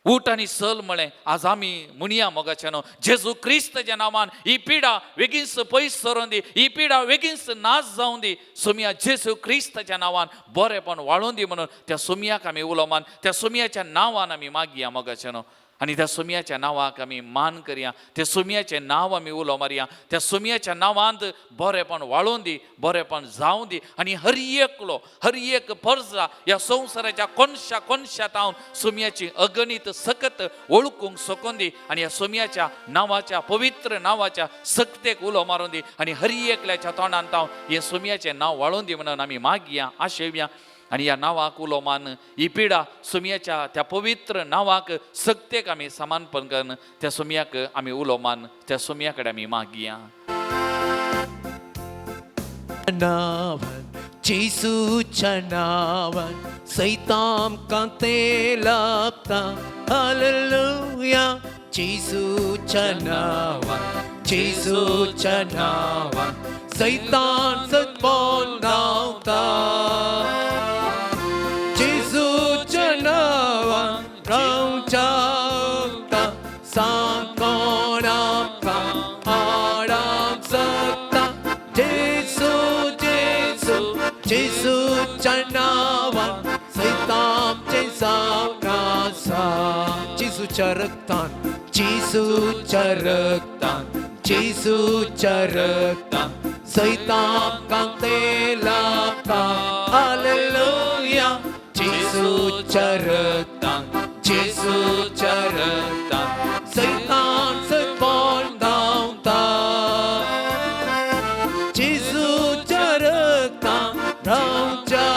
उठ आनी चल म्हळें. आज आमी म्हणया मोगाच्या न्हू, जेजू क्रिस्ताच्या नांवान ही पिडा बेगीनच पयस सरून दी, ही पिडा बेगीनच नाश जावं दी. सोमया जेजू क्रिस्ताच्या नांवान बरेंपण वाळोवन दी म्हणून त्या सोमयाक आमी उलो मान, त्या सोमयाच्या नांवान आमी मागया मोगाच्या न्हू. आनी त्या सोमयाच्या नांवाक आमी मान करया, त्या सोमयाचें नांव आमी उलो मारया. त्या सोमयाच्या नांवांत बरेंपण वाळोवन दी, बरेंपण जावं दी. आनी हर एकलो, हर एक परजा ह्या संवसाराच्या कोनशा कोनशा तावन सोमयाची अगणीत सकत वळखूंक शकून दी आनी ह्या सोमयाच्या नांवाच्या पवित्र नांवाच्या सक्तेक उलो मारून दी आनी हर एकल्याच्या तोंडान तावन हें सोमयाचें नांव वाळोवन दी म्हणून आमी मागया, आशेवया. आनी ह्या नांवाक उलो मान ही पिडा सोमयाच्या त्या पवित्र नांवाक सक्तेक आमी समानपण करून त्या सोमयाक आमी उलो मान, त्या सोमया कडेन आमी मागया. नांवान, जेजूच्या नांवान सैतान कांते लाभता. हालेलुया. जेजूच्या नांवान, जेजूच्या नांवान सैतान सतपोन धांवता. जेजूच्या नांवान रावच्या सांगोन आमकां आडावंक शकता. जेजू जेजू जेजूच्या नांवान सैतान जावन आसा. जेजूच्या रक्तान, जेजूच्या रक्तान, जेजूच्या रक्तान सैतान कांते लाभता. हालेलुया. जेजूच्या रक्तान, जेजूच्या रक्तान सैतान सतपोन धांवता. जेजूच्या रक्तान रावच्या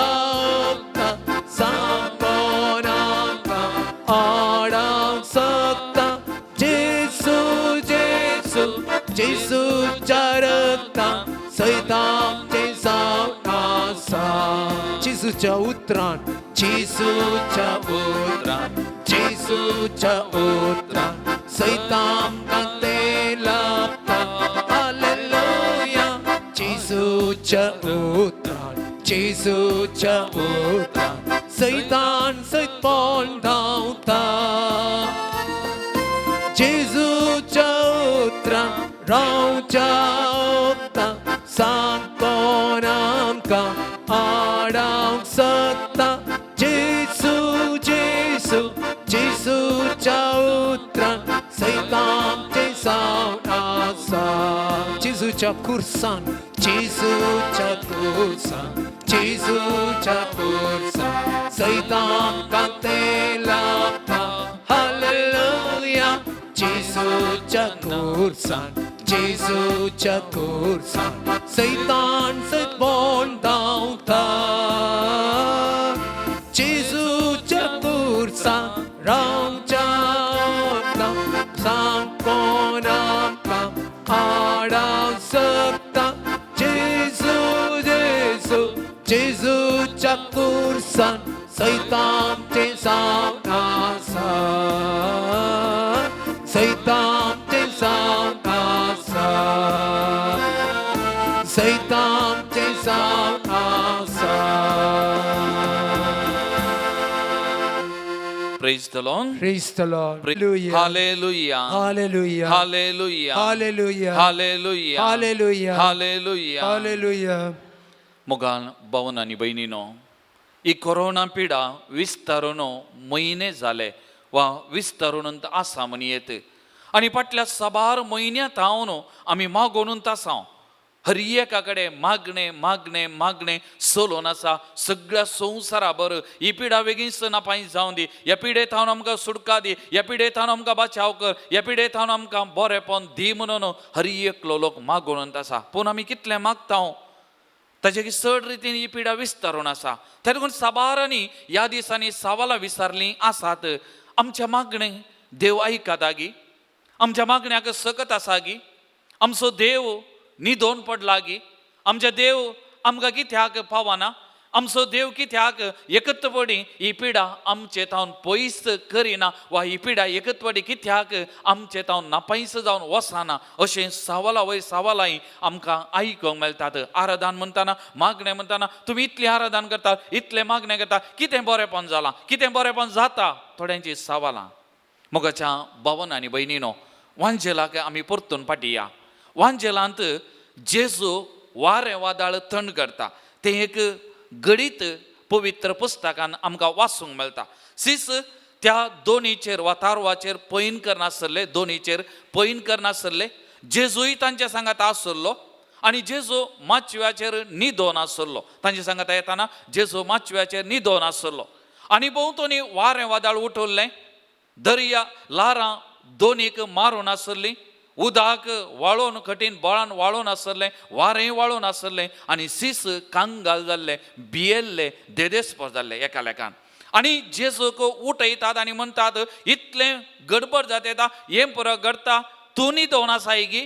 सांगोन आमकां आडावंक शकता. जेजू जेजू जेजूच्या रक्तान सैतान जावन आसा. जेजूच्या उतरान, जेजूच्या उतरान, जेजूच्या उतरान सैतान कांते लाभता. जेजूच्या उतरान, जेजूच्या उतरान सैतान सैत पोण धांवता. जेजूच्या उतरान रावच्या उतरान सांग कोण आमकां आडावंक शकता. जेजू जेजू जेजूच्या उतरान सैतानचें जावन आसा. जेजूच्या खुर्सान, जेजूच्या खुर्सान, जेजूच्या खुर्सान सैतान कांते लागता. हालेलुया. जेजूच्या खुर्सान, जेजूच्या खुर्सान सैतान सैत बोन धांवता. जेजूच्या खुर्सान रावच्या सांग कोण आमकां आडावंक शकता. जेजू जेजू जेजूच्या खुर्सान सैतानचें जावन आसा, सैतानचें जावन आसा, सैतानचें जावन आसा. Praise the Lord. Praise the Lord. Hallelujah. Hallelujah. Hallelujah. Hallelujah. Hallelujah. Hallelujah. Hallelujah. Hallelujah. Hallelujah. मोगान भावन आनी भयणीनो, ही कोरोना पिडा विस्तारून म्हयने जाले वा विस्तारून आसा म्हणयेत आनी फाटल्या साबार म्हयन्यांत हांव आमी मागोवन आसा. हर एका कडेन मागणें मागणें मागणें चलोवन आसा सगळ्या संवसाराभर. ही पिडा बेगीनच नापाय जावन दी, ह्या पिडे थावन आमकां सुटका दी, ह्या पिडे थावन आमकां बचाव कर, ह्या पिडे थावन आमकां बरेंपण दी म्हणून हर एकलो लोक मागोवन आसा. पूण आमी कितलें मागता ताजे की चड रितीन ही पिडा विस्तारून आसा. तेका लागून साबारांनी ह्या दिसांनी सवालां विचारलीं आसात. आमच्या मागणें देव आयकता गी? आमच्या मागण्याक सकत आसा गी? आमचो देव न्हिदोन पडला गी? आमच्या देव आमकां कित्याक पावना? आमचो देव कित्याक एकत्वडी ही पिडा आमचे थावन पयस करिना वा ही पिडा एकत्वडी कित्याक आमचे थावन नापायस जावन वचना अशें सवाला वयर सवालांय आमकां आयकूंक मेळटात. आराधन म्हणटाना, मागणें म्हणटाना तुमी इतलें आराधन करतात, इतलें मागणें करता, कितें बरेंपण जालां, कितें बरेंपण जाता, थोड्यांची सवालां. मोगाच्या भावन आनी भयणीनो, वांजेलाक आमी परतून फाटी या. वांजेलांत जेजू वारें वादळ थंड करता तें एक गणीत पवित्र पुस्तकान आमकां वाचूंक मेळटा. सीस त्या दोनीचेर वा तारवाचेर पैन करनासले, दोनीचेर पैन करनासले. जेजूय तांच्या सांगात आसलो आनी जेजू माचव्याचेर न्हिदोन आसलो. तांच्या सांगात येताना जेजू माचव्याचेर न्हिदोन आसलो आनी भोंवतणी वारें वादळ उठवल्लें, दर्या ल्हारां दोनीक मारून आसलीं, उदक वाळोवन कठीण बळान वाळोवन आसलें, वारें वाळोवन आसलें आनी सीस कांगाल जाल्ले, भियेल्ले, देदेस्पर जाल्ले एकालेकान. आनी जेजूक उठयतात आनी म्हणटात, इतलें गडबड जाता येता, हें पुरो घडटा, तूं न्हिदोन आसाय गी?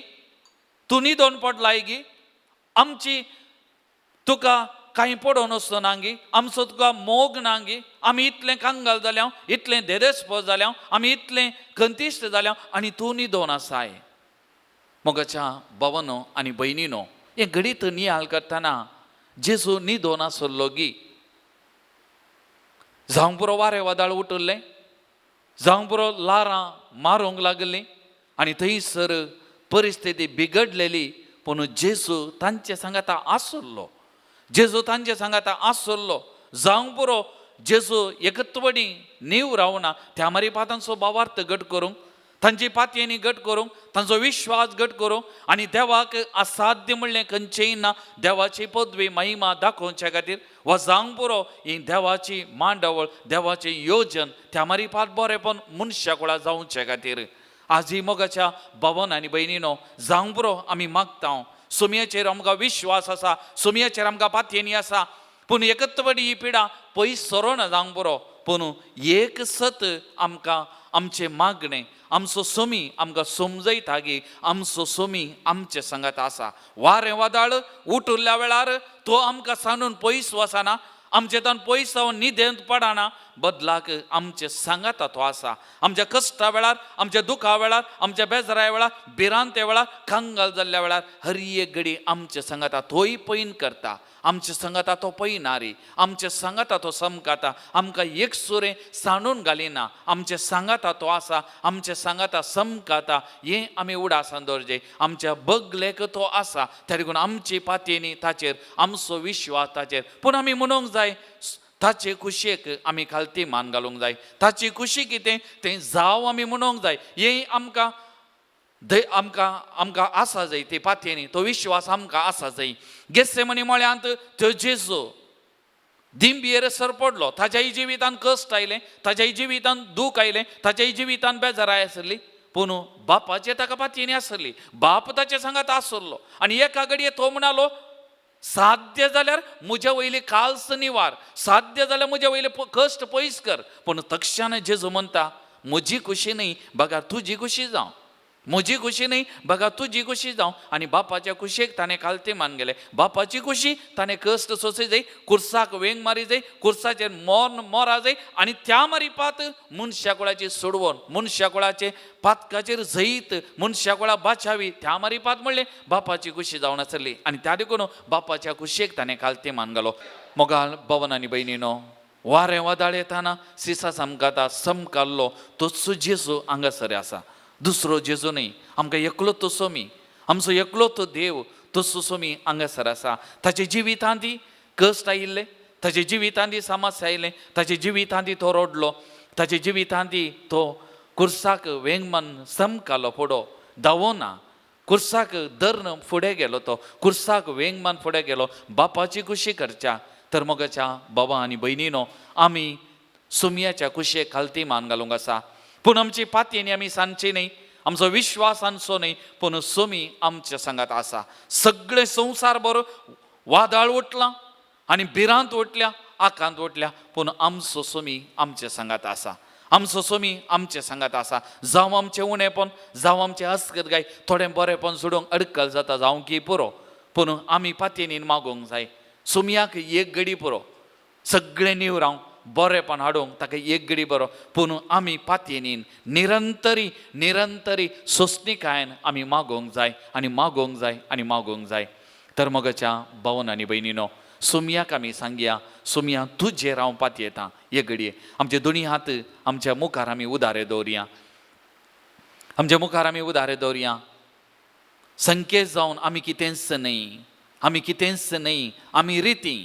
तूं न्हिदोन पडलाय गी? आमची तुका कांय पडोवन वचना गी? आमचो तुका मोग ना गी? आमी इतलें कांगाल जाल्या, इतलें देदेस्पर जाल्या, आमी इतलें खंतिश्ट जाल्या आनी तूं न्हिदोन आसाय. मोगाच्या भावानो आनी भयणीनो, हें घडीत नियाळ करतना जेजू न्हिदोन आसलो गी? जावंक पुरो वारें वादळ उठिल्लें, जावंक पुरो ल्हारां मारूंक लागलीं आनी थंयसर परिस्थिती बिगडलेली, पूण जेजू तांचे सांगाता आसलो, जेजू तांचे सांगाता आसलो. जावंक पुरो जेजू एकत्वणी नीव रावना, त्या मारी तांचो भावार्थ घट करूंक, तांची पातयेनी घट करूंक, तांचो विश्वास घट करूंक आनी देवाक असाध्य म्हणलें खंयचेंय ना, देवाची पदवी महिमा दाखोवच्या खातीर वा जावंक पुरो ही देवाची मांडावळ, देवाचें योजन त्या मारी पात बरेंपण मनशा कुळा जावचे खातीर. आज ही मोगाच्या भावन आनी भयणीनो, जावंक पुरो आमी मागता, सुमयेचेर आमकां विश्वास आसा, सुमयेचेर आमकां पातयेनी आसा, पूण एकत्वडी ही पिडा पयस सरोना जावंक पुरो. पूण एक सत आमकां आमचें मागणें, आमचो सोमी आमकां समजयता गी, आमचो सोमी आमचे सांगात आसा. वारें वादळ उठिल्ल्या वेळार तो आमकां सांडून पयस वचना, आमचे तान पयस जावन न्हिदेंत पडना, बदलाक आमचे सांगाता तो आसा. आमच्या कश्टा वेळार, आमच्या दुखा वेळार, आमच्या बेजारा वेळार, भिरांते वेळार, कंगाल जाल्ल्या वेळार हर एक घडी आमचे सांगाता तोय पैन करता. आमचे सांगाता तो पयनारी, आमचे सांगाता तो समकाता, आमकां एक सुरें सांडून घालिना. आमचे सांगाता तो आसा, आमचे सांगाता समकाता हें आमी उडासान दवरचें. आमच्या बगलेक तो आसा, त्या देखून आमची पातयेनी ताचेर, आमचो विश्वास ताचेर. पूण आमी म्हणूंक जाय ताचे कुशेक आमी खालती मान घालूंक जाय. ताची खुशी कितें तें जावं आमी म्हणूंक जाय. हें आमकां आमकां आमकां आसा जाय ती पातयेनी, तो विश्वास आमकां आसा जाय. गेसेमनी मळ्यांत त्यो जेजू दिंबियेर सरपडलो. ताच्याय जिवितान कश्ट आयलें, ताच्याय जिवितान दूख आयलें, ताच्याय जिवितान बेजाराय आसली, पूण बापाचे ताका पातयेनी आसली. बाप ताचे सांगात आसलो आनी एका घडये तो म्हणालो, साध्य जाल्यार म्हज्या वयली काल्स निवार, साध्य जाल्यार म्हज्या वयले कश्ट पयस कर. पूण तक्षान जेजू म्हणटा, म्हजी खुशी न्हय बघा तुजी खुशी जावं, म्हजी खुशी न्हय बघा तुजी खुशी जावं. आनी बापाच्या खुशयेक ताणें खालती मान गेलें. बापाची खुशी ताणें कश्ट सोंसय जाय, कुर्साक वेंग मारी जाय, कुर्साचेर मोर्न मोरा जाय आनी त्या मारिपात मनशा कुळाची सोडवण, मनशा कुळाचे पातकाचेर जैत, मनशा कुळा बाचावी त्या मारिपात म्हणलें बापाची खुशी जावन आसली. आनी त्या देखून बापाच्या खुशयेक ताणें खालती मान घालो. मोगाळ भवन आनी भयणीनो, वारें वादळ येताना सिसा समकाता समकाल्लो तोच जेजू हांगासर आसा, दुसरो जेजू न्हय. आमकां एकलो तो सोमी, आमचो एकलो तो देव, तसो सोमी हांगासर आसा. ताचे जिवितांत कश्ट आयिल्ले, ताचे जिवितांत समस्या आयलें, ताचे जिवितांत तो रडलो, ताचे जिवितांत तो कुर्साक वेंगमान समकालो फुडो धांवना, कुर्साक धरून फुडें गेलो, तो कुर्साक वेंगमान फुडें गेलो बापाची खुशी करच्या. तर मोगाच्या बाबा आनी भयणीनो, आमी सुमयाच्या कुशेक खालती मान घालूंक आसा. पूण आमची पातयेनी आमी सांगची न्हय, आमचो विश्वास आमचो न्हय, पूण सोमी आमच्या सांगात आसा. सगळें संवसार बरो वादळ उठलां आनी भिरांत उठल्या, आकांत उठल्या, पूण आमचो सोमी आमच्या सांगात आसा. आमचो सोमी आमच्या सांगात आसा. जावं आमचें उणेपण, जावं आमचें अस्कत गाय, थोडें बरेंपण सोडूंक अडकल जाता, जावं की पुरो, पूण आमी पातयेनीन मागूंक जाय. सोमयाक एक घडी पुरो, सगळें निवरावंक बरेंपण हाडूंक ताका एक घडी बरो, पूण आमी पातयेनीन निरंतरी निरंतरी सोंसणीकायेन आमी मागोवंक जाय आनी मागोवंक जाय आनी मागोवंक जाय. तर मोगाच्या भावन आनी भयणीनो, सोमयाक आमी सांगया, सोमया तुजेर हांव पातयेता. एक घडये आमचे दोनी हात आमच्या मुखार आमी उदारे दवरया, आमच्या मुखार आमी उदारे दवरया. संकेत जावन आमी कितेंच न्हय, आमी कितेंच न्हय, आमी रिती,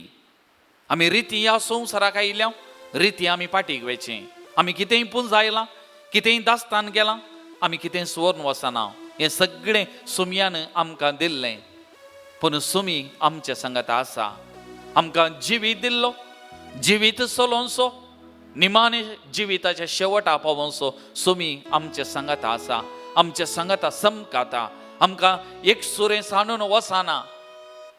आमी रिती ह्या संवसाराक आयिल्ल्या रिती आमी पाटीक वेचें. आमी कितेंय पुंजायलां, कितेंय दास्तान गेलां, आमी कितेंय सुवर्ण वचना. हें सगळें सुमयान आमकां दिल्लें, पूण सुमी आमच्या सांगाता आसा. आमकां जिवीत दिल्लो, जिवीत चलोवचो, निमाणे जिविताच्या शेवटा पावोवचो सुमी आमच्या सांगाता आसा, आमच्या सांगाता समकाता. आमकां एक सुरें सांडून वचना.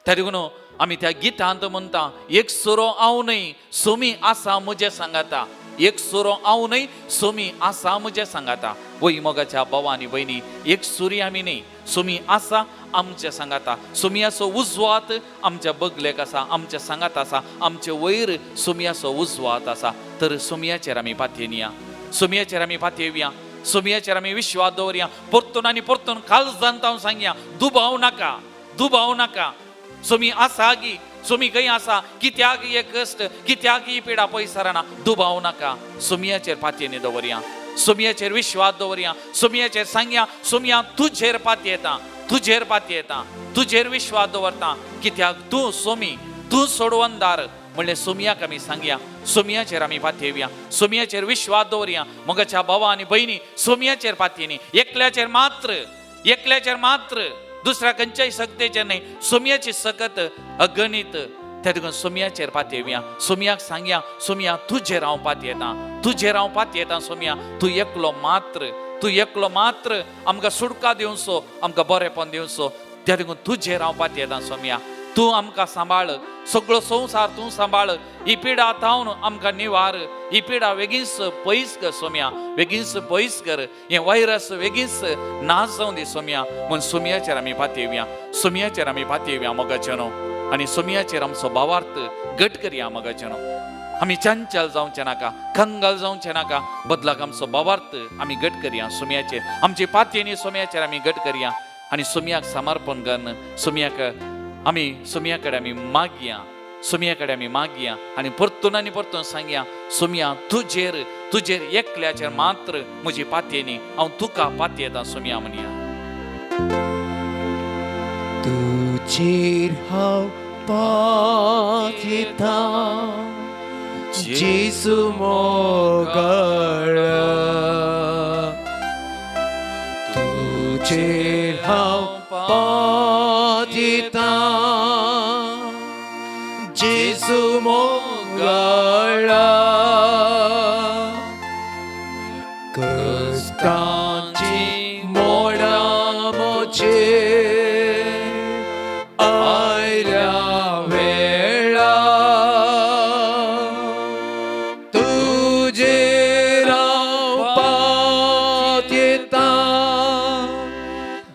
त्या देखून आमी त्या गितांत म्हणटा, एक सुरो हांव न्हय, सोमी आसा म्हजे सांगाता. एक सुरो हांव न्हय, सोमी आसा म्हजे सांगाता. वय मोगाच्या भावा आनी भयणी, एक सुरी आमी न्हय, सोमी आसा आमच्या सांगाता. सोमियाचो उजवात आमच्या बगलेक आसा, आमच्या सांगात आसा, आमचे वयर सोमियाचो उजवात आसा. तर सोमियाचेर आमी पातयेनया, सोमियाचेर आमी पातयेवया, सोमियाचेर आमी विश्वास दवरया. परतून आनी परतून काळजांत हांव सांगया, दुबाव नाका, दुबाव नाका. सोमी आसा गी, सोमी खंय आसा, कित्याक हे कश्ट, कित्याक ही पिडा पयसरना, दुबाव नाका. सोमियाचेर पातयेनी दवरया, सोमियाचेर विश्वास दवरया, सोमियाचेर सांगया, सोमिया तुजेर पातयेता, तुजेर पातयेता, तुजेर विश्वास दवरता, कित्याक तूं सोमी, तूं सोडवणदार म्हणलें सोमियाक आमी सांगया. सोमियाचेर आमी पातयेवया, सोमियाचेर विश्वास दवरया. मोगाच्या भावा आनी भयणी, सोमियाचेर पातयेनी, एकल्याचेर मात्र, एकल्याचेर मात्र, दुसऱ्या खंयच्याय शक्तेचेर न्हय. सोमियाची सकत अगणीत, त्या देखून सोमियाचेर पातयेवया. सोमियाक सांगया, सोमिया तुजेर हांव पातयेता, तुजेर हांव पातयेता. सोमिया तूं एकलो मात्र, तूं एकलो मात्र आमकां सुटका दिवचो, आमकां बरेंपण दिवचो. त्या देखून तुजेर हांव पातयेता. सोमिया तूं आमकां सांबाळ, सगळो संवसार तूं सांबाळ, ही पिडा तावन आमकां निवार, ही पिडा वेगींच पयस कर सोम्या, वेगींच पयस कर, हें व्हायरस वेगींच नाश जावं दी सोम्या. म्हूण सोम्याचेर आमी पातयेवया, सोम्याचेर आमी पातयेवया मोगाचें न्हू, आनी सोम्याचेर आमचो भावार्थ घट करया मोगाचें न्हू. आमी चंचल जावचें नाका, कंगाल जावचें नाका. बदलाक आमचो भावार्थ आमी घट करया सुमयाचेर, आमची पातयेनी सुमयाचेर आमी घट करया आनी सुमयाक समर्पण करून सुमयाक आमी सुमया कडेन आमी मागया, सुमया कडेन आमी मागया आनी परतून आनी परतून सांगया, सुमया तुजेर, तुजेर एकल्याचेर मात्र म्हजी पातयेनी, हांव तुका पातयेता सुमया म्हणया. तुजेर हांव पातयेता जेजू मोगाळ, तुजेर हांव पातयेता जेजू मोगाळ, कश्टांची मोडां म्हजेर आयल्या वेळा, तुजेर हांव पातयेता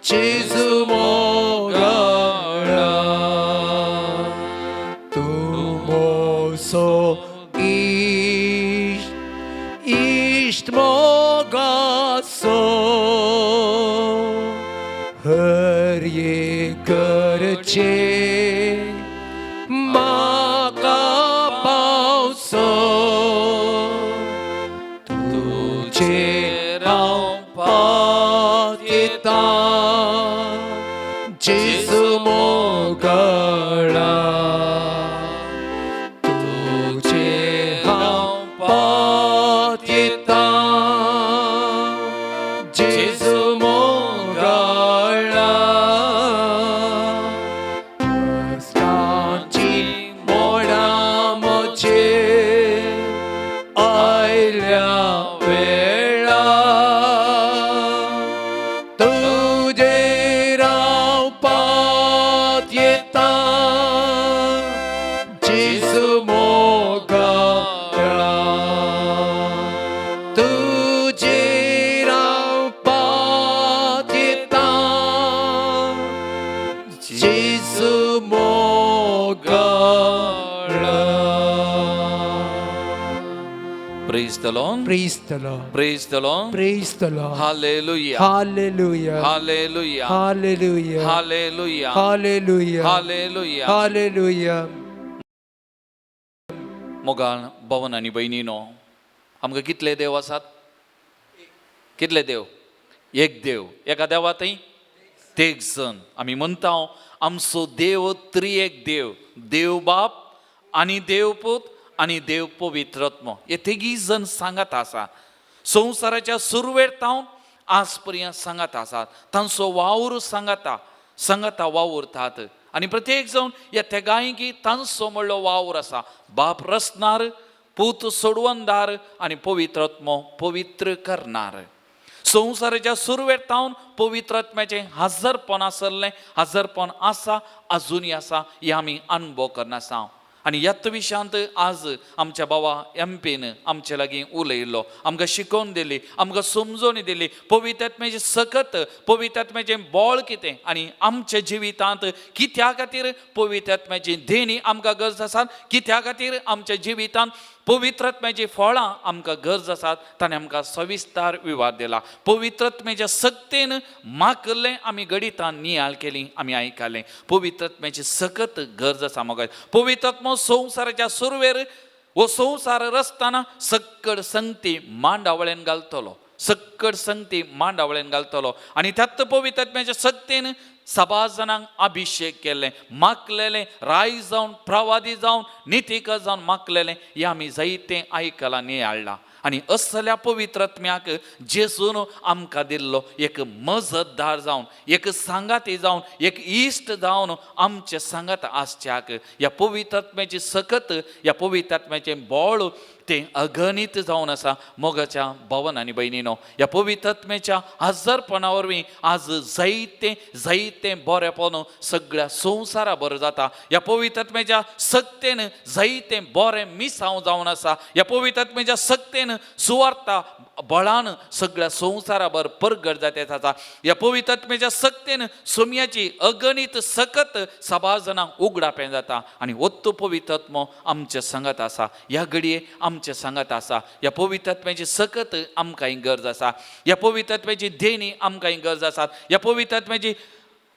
जेजू मोगाळ, तूं म्हजो इश्ट, इश्ट मोगाचो, हर एक गरजेक म्हाका पावसो, तुजेर हांव पातयेता जेजू मोगाळा, तुजेर हांव पातयेता जेजू मोगाळा, कश्टांची मोडां म्हजेर आयल्या वेळा, तुजेर हांव पातयेता जेजू मोगाळा, तुजेर हांव पातयेता जेजू मोगाळा. Praise the Lord. Praise the Lord. Praise the Lord. Praise the Lord. Hallelujah. Hallelujah. Hallelujah. Hallelujah. Hallelujah. Hallelujah. Hallelujah. Hallelujah. मोगाळ भवन आनी भयणीनो, आमकां कितले देव आसात? कितले देव? एक देव. एका देवा थंय तेग जण. आमी म्हणटा आमचो देव त्रिएक देव, देव बाप आनी देव पूत आनी देव पवित्रात्मो, हे तेगी जण सांगात आसा. संवसाराच्या सुरवेर तावन आज पर्यंत सांगात आसात, तांचो वावर सांगाता सांगाता वावुरतात आनी प्रत्येक जावन ह्या तेगांयकी तांचो म्हणलो वावर आसा. बाप रचणार, पूत सोडवणदार आनी पवित्रात्मो पवित्र करणार. संवसाराच्या सुरवेर तावन पवित्रात्म्याचें हजरपण आसलें, हजरपण आसा, अजुनूय आसा, हें आमी अनुभव करना आसा. आनी ह्याच विशयांत आज आमच्या बाबा एम पीन आमचे लागीं उलयल्लो, आमकां शिकोवन दिली, आमकां समजोवणी दिली पवित्रात्म्याची सकत, पवित्रात्म्याचें बळ कितें आनी आमच्या जिवितांत कित्या खातीर पवित्रात्म्याची देणी आमकां गरज आसा, कित्या खातीर आमच्या जिवितांत पवित्रात्म्याची फळां आमकां गरज आसात. ताणें आमकां सविस्तार विवाद दिला. पवित्रात्म्याच्या सक्तेन माकल्लें आमी गणितान नियाळ केली, आमी आयकलें. पवित्रात्म्याची सकत गरज आसा. म्हाका पवित्रात्मो संवसाराच्या सुरवेर हो संवसार रचतना सक्कड संगती मांडावळेन घालतलो, सक्कड संगती मांडावळेन घालतलो आनी त्यात पवित्रात्म्याच्या सक्तेन सभा जाणांक अभिशेक केल्लें, माकलेलें, राय जावन, प्रवादी जावन, नितीक जावन माकलेलें, हें आमी जायतें आयकलां, नियाळ्ळां. आनी असल्या पवित्रात्म्याक जेजून आमकां दिल्लो एक मजतदार जावन, एक सांगाती जावन, एक इश्ट जावन आमचे सांगात आसच्याक ह्या पवित्रात्म्याची सकत, ह्या पवित्रात्म्याचें बळ तें अगणीत जावन आसा. मोगाच्या भवन आनी भयणीनो, ह्या पवित्रात्म्याच्या हजरपणा वरवीं आज जायतें जायतें बरेंपण सगळ्या संवसारा बरें जाता. ह्या पवित्रात्म्याच्या सक्तेन जायतें बरें मिसांव जावन आसा. ह्या पवित्रात्म्याच्या सक्तेन सक्तेन सुवार्ता बळान सगळ्या संवसाराभर परगट जाता आसा. ह्या पवित्र आत्म्याच्या सक्तेन सोमयाची अगणीत सकत सभा जाणांक उगडापें जाता आनी ओत्तो पवित्र आत्मो आमच्या सांगात आसा. ह्या घडये आमच्या सांगात आसा. ह्या पवित्र आत्म्याची सकत आमकां गरज आसा. ह्या पवित्र आत्म्याची देणी आमकां गरज आसा. ह्या पवित्र आत्म्याची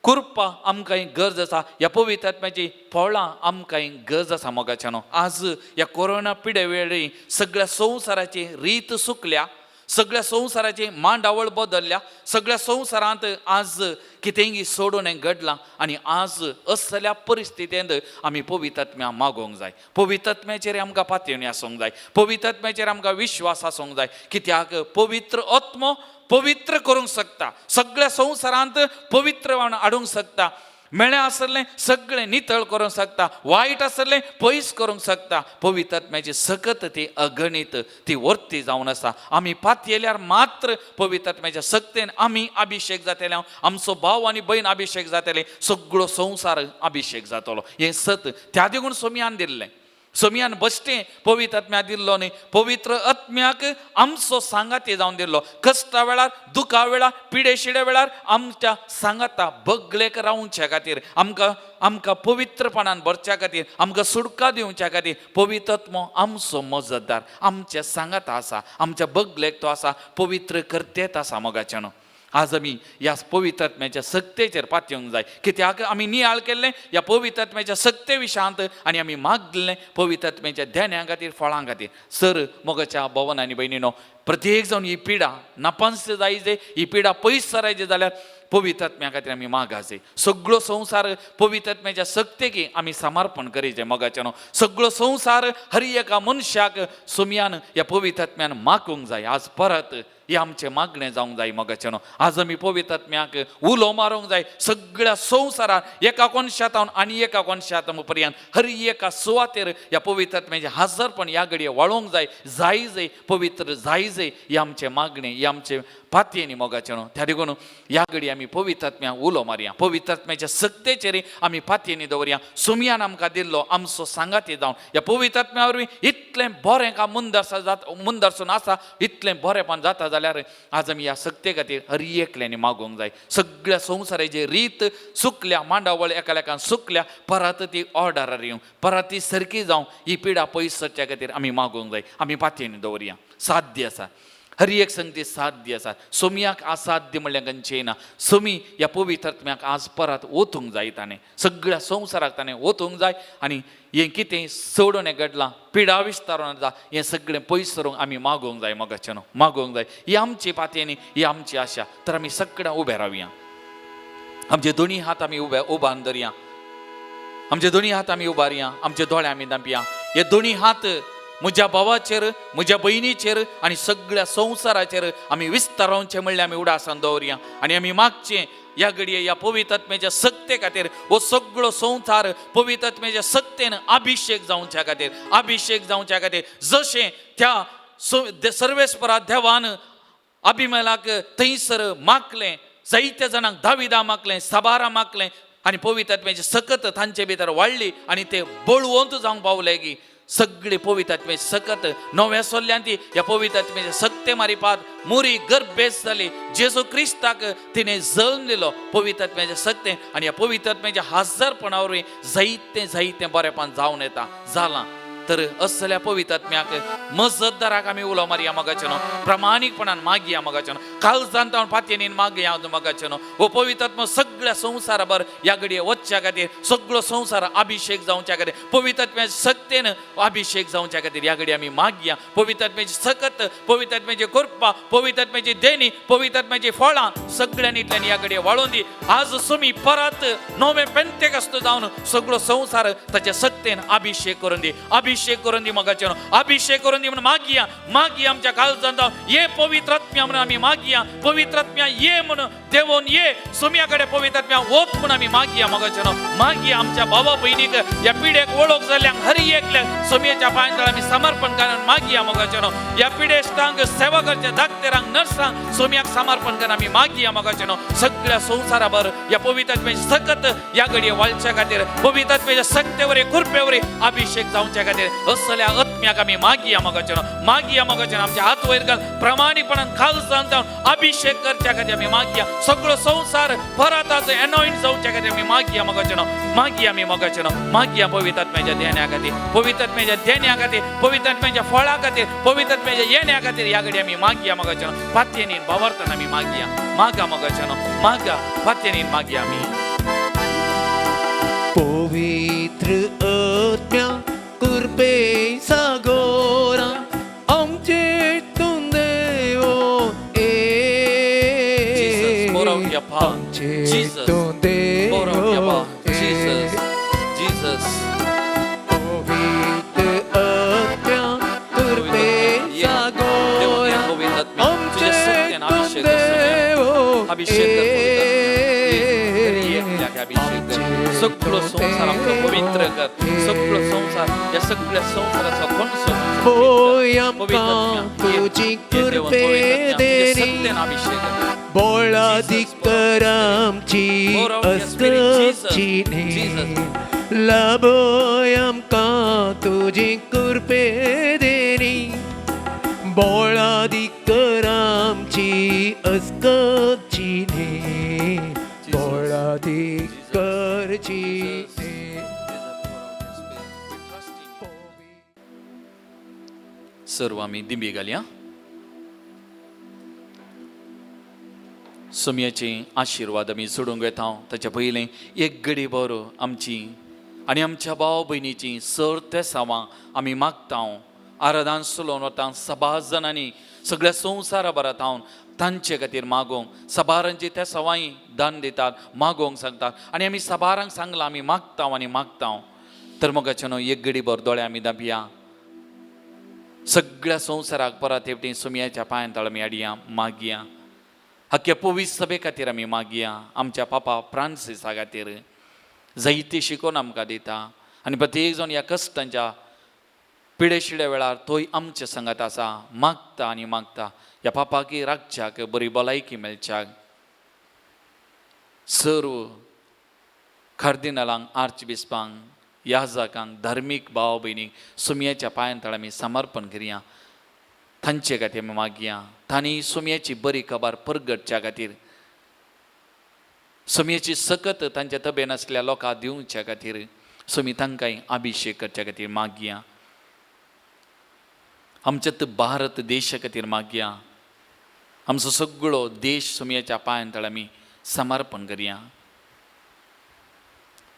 कृपा आमकां गरज आसा. ह्या पवित्र आत्म्याची फळां आमकां गरज आसा. मोगाच्यानो, आज ह्या कोरोना पिडे वेळी सगळ्या संवसाराची रीत सुकल्या, सगळ्या संवसाराची मांडावळ बदलल्या, सगळ्या संवसारांत आज कितेंय सोडून घडलां आनी आज असल्या परिस्थितींत आमी पवित्र आत्म्या मागोवंक जाय. पवित्र आत्म्याचेर आमकां पातयेवणी आसूंक जाय. पवित्र आत्म्याचेर आमकां विश्वास आसूंक जाय. कित्याक पवित्र आत्मो पवित्र करूंक शकता, सगळ्या संवसारांत पवित्र हाडूंक शकता, मेळ्ळें आसलें सगळें नितळ करूंक शकता, वायट आसलें पयस करूंक शकता. पवित्र आत्म्याची सकत ती अगणीत ती वर्ती जावन आसा. आमी पातयेल्यार मात्र पवित्र आत्म्याच्या सक्तेन आमी अभिशेक जातले, आमचो भाव आनी भयण अभिशेक जातले, सगळो संवसार अभिशेक जातलो. हें सत त्या देखून सोमयान दिल्लें. सोमयान बश्टें पवित्र आत्म्या दिल्लो न्ही, पवित्र आत्म्याक आमचो सांगाती जावन दिल्लो. कश्टा वेळार, दुखा वेळार, पिडे शिडे वेळार आमच्या सांगाता बगलेक रावच्या खातीर, आमकां आमकां पवित्रपणान भरच्या खातीर, आमकां सुटका दिवच्या खातीर पवित्र आत्मो आमचो मजतदार आमच्या सांगाता आसा, आमच्या बगलेक तो आसा, पवित्र करतेत आसा. मोगाच्यानो, आज आमी ह्या पवित्र आत्म्याच्या सक्तेचेर पातयेवंक जाय. कित्याक आमी नियाळ केल्लें ह्या पवित्र आत्म्याच्या सक्ते विशयांत आनी आमी मागलें पवित्र आत्म्याच्या ध्याना खातीर, फळां खातीर. सर मोगाच्या भवन आनी भयणीनो, प्रत्येक जावन ही पिडा नापांस जायचे, ही पिडा पयस सरायची जाल्यार पवित्र आत्म्या खातीर आमी मागाचे. सगळो संवसार पवित्र आत्म्याच्या सक्तेकी आमी समर्पण करीचे. मोगाच्यानो, सगळो संवसार हर एका मनशाक सोमयान ह्या पवित्र आत्म्यान मागूंक जाय. आज परत हे आमचें मागणें जावंक जाय. मोगाच्यानो, आज आमी पवित्र आत्म्याक उलो मारूंक जाय. सगळ्या संवसारात एका कोनशांत आनी एका कोनशांत पर्यंत हर एका सुवातेर ह्या पवित्र आत्म्याचें हाजरपण ह्या घडये वाळोवंक जाय. जाय जाय पवित्र जाय जाय हें आमचें मागणें, हें आमचें पातयेनी. मोगाच्यानो, त्या देखून ह्या घडये आमी पवित्र आत्म्याक उलो मारया. पवित्र आत्म्याच्या सक्तेचेर आमी पातयेनी दवरया. सोमयान आमकां दिल्लो आमचो सांगाती जावन ह्या पवित्र आत्म्या वरवीं इतलें बरें काम मुंदरसून आसा, इतलें बरेंपण जाता जाल्यार आज आमी ह्या सक्ते खातीर हर एकल्यांनी मागोवंक जाय. सगळ्या संवसाराची रीत सुकल्या, मांडावळ एकामेकान सुकल्या, परत ती ऑर्डरार येवं, परत ती सारकी जावं, ही पिडा पयस सरच्या खातीर आमी मागोवंक जाय. आमी पातयेनी दवरया. साध्य आसा, हर एक संगती साध्य आसा. सोमयाक असाध्य म्हणल्यार खंयचें ना. सोमी ह्या पवित्र आत्म्याक आज परत ओतूंक जाय. ताणें सगळ्या संवसाराक ताणें ओतूंक जाय आनी हें कितें सोडून हें घडलां, पिडा विस्तारून जाता, हें सगळें पयस सरूंक आमी मागोवंक जाय. मोगाच्यानो, मागोवंक जाय. ही आमची पातयेनी, ही आमची आशा. तर आमी सगळ्यां उबे रावया. आमचे दोनी हात आमी उबे उबारून धरया. आमचे दोनी हात आमी उबारया. आमचे दोळे आमी धांपया. हे दोनी हात म्हज्या भावाचेर, म्हज्या भयणीचेर आनी सगळ्या संवसाराचेर आमी विस्तारावचें म्हणल्यार आमी उडासान दवरया आनी आमी मागचें ह्या घडये ह्या पवित्र आत्म्याच्या सक्ते खातीर हो सगळो संवसार पवित्र आत्म्याच्या सक्तेन अभिशेक जावच्या खातीर, अभिशेक जावच्या खातीर. जशें त्या सर्वेस्परा देवान अभिमेलाक थंयसर मागलें, जायत्या जाणांक दाविदा मागलें, सबारा मागलें आनी पवित्र आत्म्याची सकत तांचे भितर वाडली आनी ते बळवंत जावंक पावले की सगळे पवित्र आत्म्याची सकत नव्या सोल्ल्यान ती ह्या पवित्र आत्म्याच्या सक्ते मारिपात मुरी गर्भेस जाली. जेजू क्रिस्ताक तिणें जल्म दिलो पवित्र आत्म्याच्या सक्ते आनी ह्या पवित्र आत्म्याच्या हाजरपणा वरवीं जायतें जायतें बरेंपण जावन येता जालां. तर असल्या पवित्र आत्म्याक मजतदाराक आमी उलो मारया. मोगाच्यानो, प्रामाणीकपणान मागया. मोगाच्यानो, काळजान तावन पातयेनीन मागया. मोगाच्यानो, हो पवित्र आत्मो सगळ्या संवसाराभर ह्या घडये वचच्या खातीर, सगळो संवसार अभिशेक जावच्या खातीर, पवित्र आत्म्याच्या सक्तेन अभिशेक जावच्या खातीर ह्या घडये आमी मागया. पवित्र आत्म्याची सकत, पवित्र आत्म्याची कृपा, पवित्र आत्म्याची देणी, पवित्र आत्म्याची फळां सगळ्यांनी इतल्यान ह्या घडये वाळोवन दी. आज सुमी परत नवे पेंतेकस्त जावन सगळो संवसार ताच्या सक्तेन अभिशेक करून दी, अभिशेक करून दी. मोगाच्यानो, अभिशेक करून दी म्हणून मागया. मागया आमच्या काळजांत ये पवित्र आत्म्या म्हणून आमी मागया. पवित्र आत्म्या ये म्हणून देवोन ये सोम्या कडेन पवित्र आत्म्या वच म्हणून आमी मागया. मोगाच्यानो, मागया आमच्या भावा भयणीक ह्या पिढेक वळख जाल्ल्यांक हर एकल्याक सोमयेच्या पांयांत आमी समर्पण करून मागया. मोगाच्यानो, ह्या पिडेस्तांक, सेवा करच्या डाक्टरांक, नर्सांक सोमयाक समर्पण करून आमी मागया. मोगाच्यानो, सगळ्या संवसाराभर ह्या पवित्र आत्म्याची सकत ह्या घडये वाळच्या खातीर, पवित्र आत्म्याच्या सक्तेवरी कृपेवरी अभिशेक जावच्या खातीर खातीर असल्या आत्म्याक आमी मागया मोगाचें, मागया मोगाचें। आमच्या हात वयर घाल प्रामाणीकपणान खालसान जावन अभिषेक करच्या खातीर आमी मागया। सगळो संवसार परत आज एनॉइंट जावच्या खातीर आमी मागया मोगाचें, मागया आमी मोगाचें, मागया पवित्र आत्म्याच्या देण्या खातीर, पवित्र आत्म्याच्या देण्या खातीर, पवित्र आत्म्याच्या फळा खातीर, पवित्र आत्म्याच्या येण्या खातीर ह्या घडी आमी मागया मोगाचें। पातयेनी भावार्थान आमी मागया, मागा मोगाचें, मागा पातयेनी मागया आमी। पवित्र आत्म्या कृपे सागोरा आमचे तूं देवो ए, Jesus, pour out your power. आमचे Jesus, तूं pour out your देवो power. ए। Jesus, Jesus. पवित्र आत्म्या कृपे सागोरा आमचे तूं देवो अभिषेक कर ए, अभिषेक कर, सगळो संवसार आमचो पवित्र कर, सगळो संवसार ह्या सगळ्या संवसाराचो कोणसो होय आमकां तुजी कृपे देणी, अभिषेक कर। बोळादी कर आमची अस्कची लाभय आमकां तुजी कृपे देणी, बोळादी कर आमची अस्कची बोळादी करची। सर्व आमी दिंबी घालया। सोमयाचे आशिर्वाद आमी जोडूंक वेता। ताच्या पयलें एक घडी बरो आमची आनी आमच्या भाव भयणीची सर तेसांवां आमी मागता। आराधान चलोवन वता सबार जाणांनी सगळ्या संवसारा भरात हांव तांचे खातीर मागोवंक सबारांची त्या सवांय दान दितात, मागोवंक सांगतात आनी आमी सबारांक सांगलां आमी मागता आनी मागता। तर मोगाचें न्हू एक घडी भर दोळे आमी दाबया। सगळ्या संवसाराक परत एकटी सुमयाच्या पांयान तळ आमी हाडया मागया। हक्या पवित्र सभे खातीर आमी मागया। आमच्या पापा फ्रांसिसा खातीर जायती शिकोवन आमकां दिता आनी प्रत्येक जाण ह्या कश्टांच्या पिडेशिड्या वेळार तोय आमचे संगात आसा, मागता आनी मागता। ह्या पापाक राखच्याक बरी भलायकी मेळच्याक सर्व कार्दिनालांक, आर्चबिस्पांक, याजकांक, धार्मीक भाव भयणीक सुमयाच्या पांयान तळ आमी समर्पण करया। तांचे खातीर आमी मागया। तांणी सुमयाची बरी खबर परगटच्या खातीर, सुमयाची सकत तांच्या तबेन आसल्या लोकांक दिवच्या खातीर सुमी तांकांय अभिषेक करच्या खातीर मागया। आमच्या भारत देशा खातीर मागया। आमचो सगळो देश सुमयाच्या पांयान तळ आमी समर्पण करया।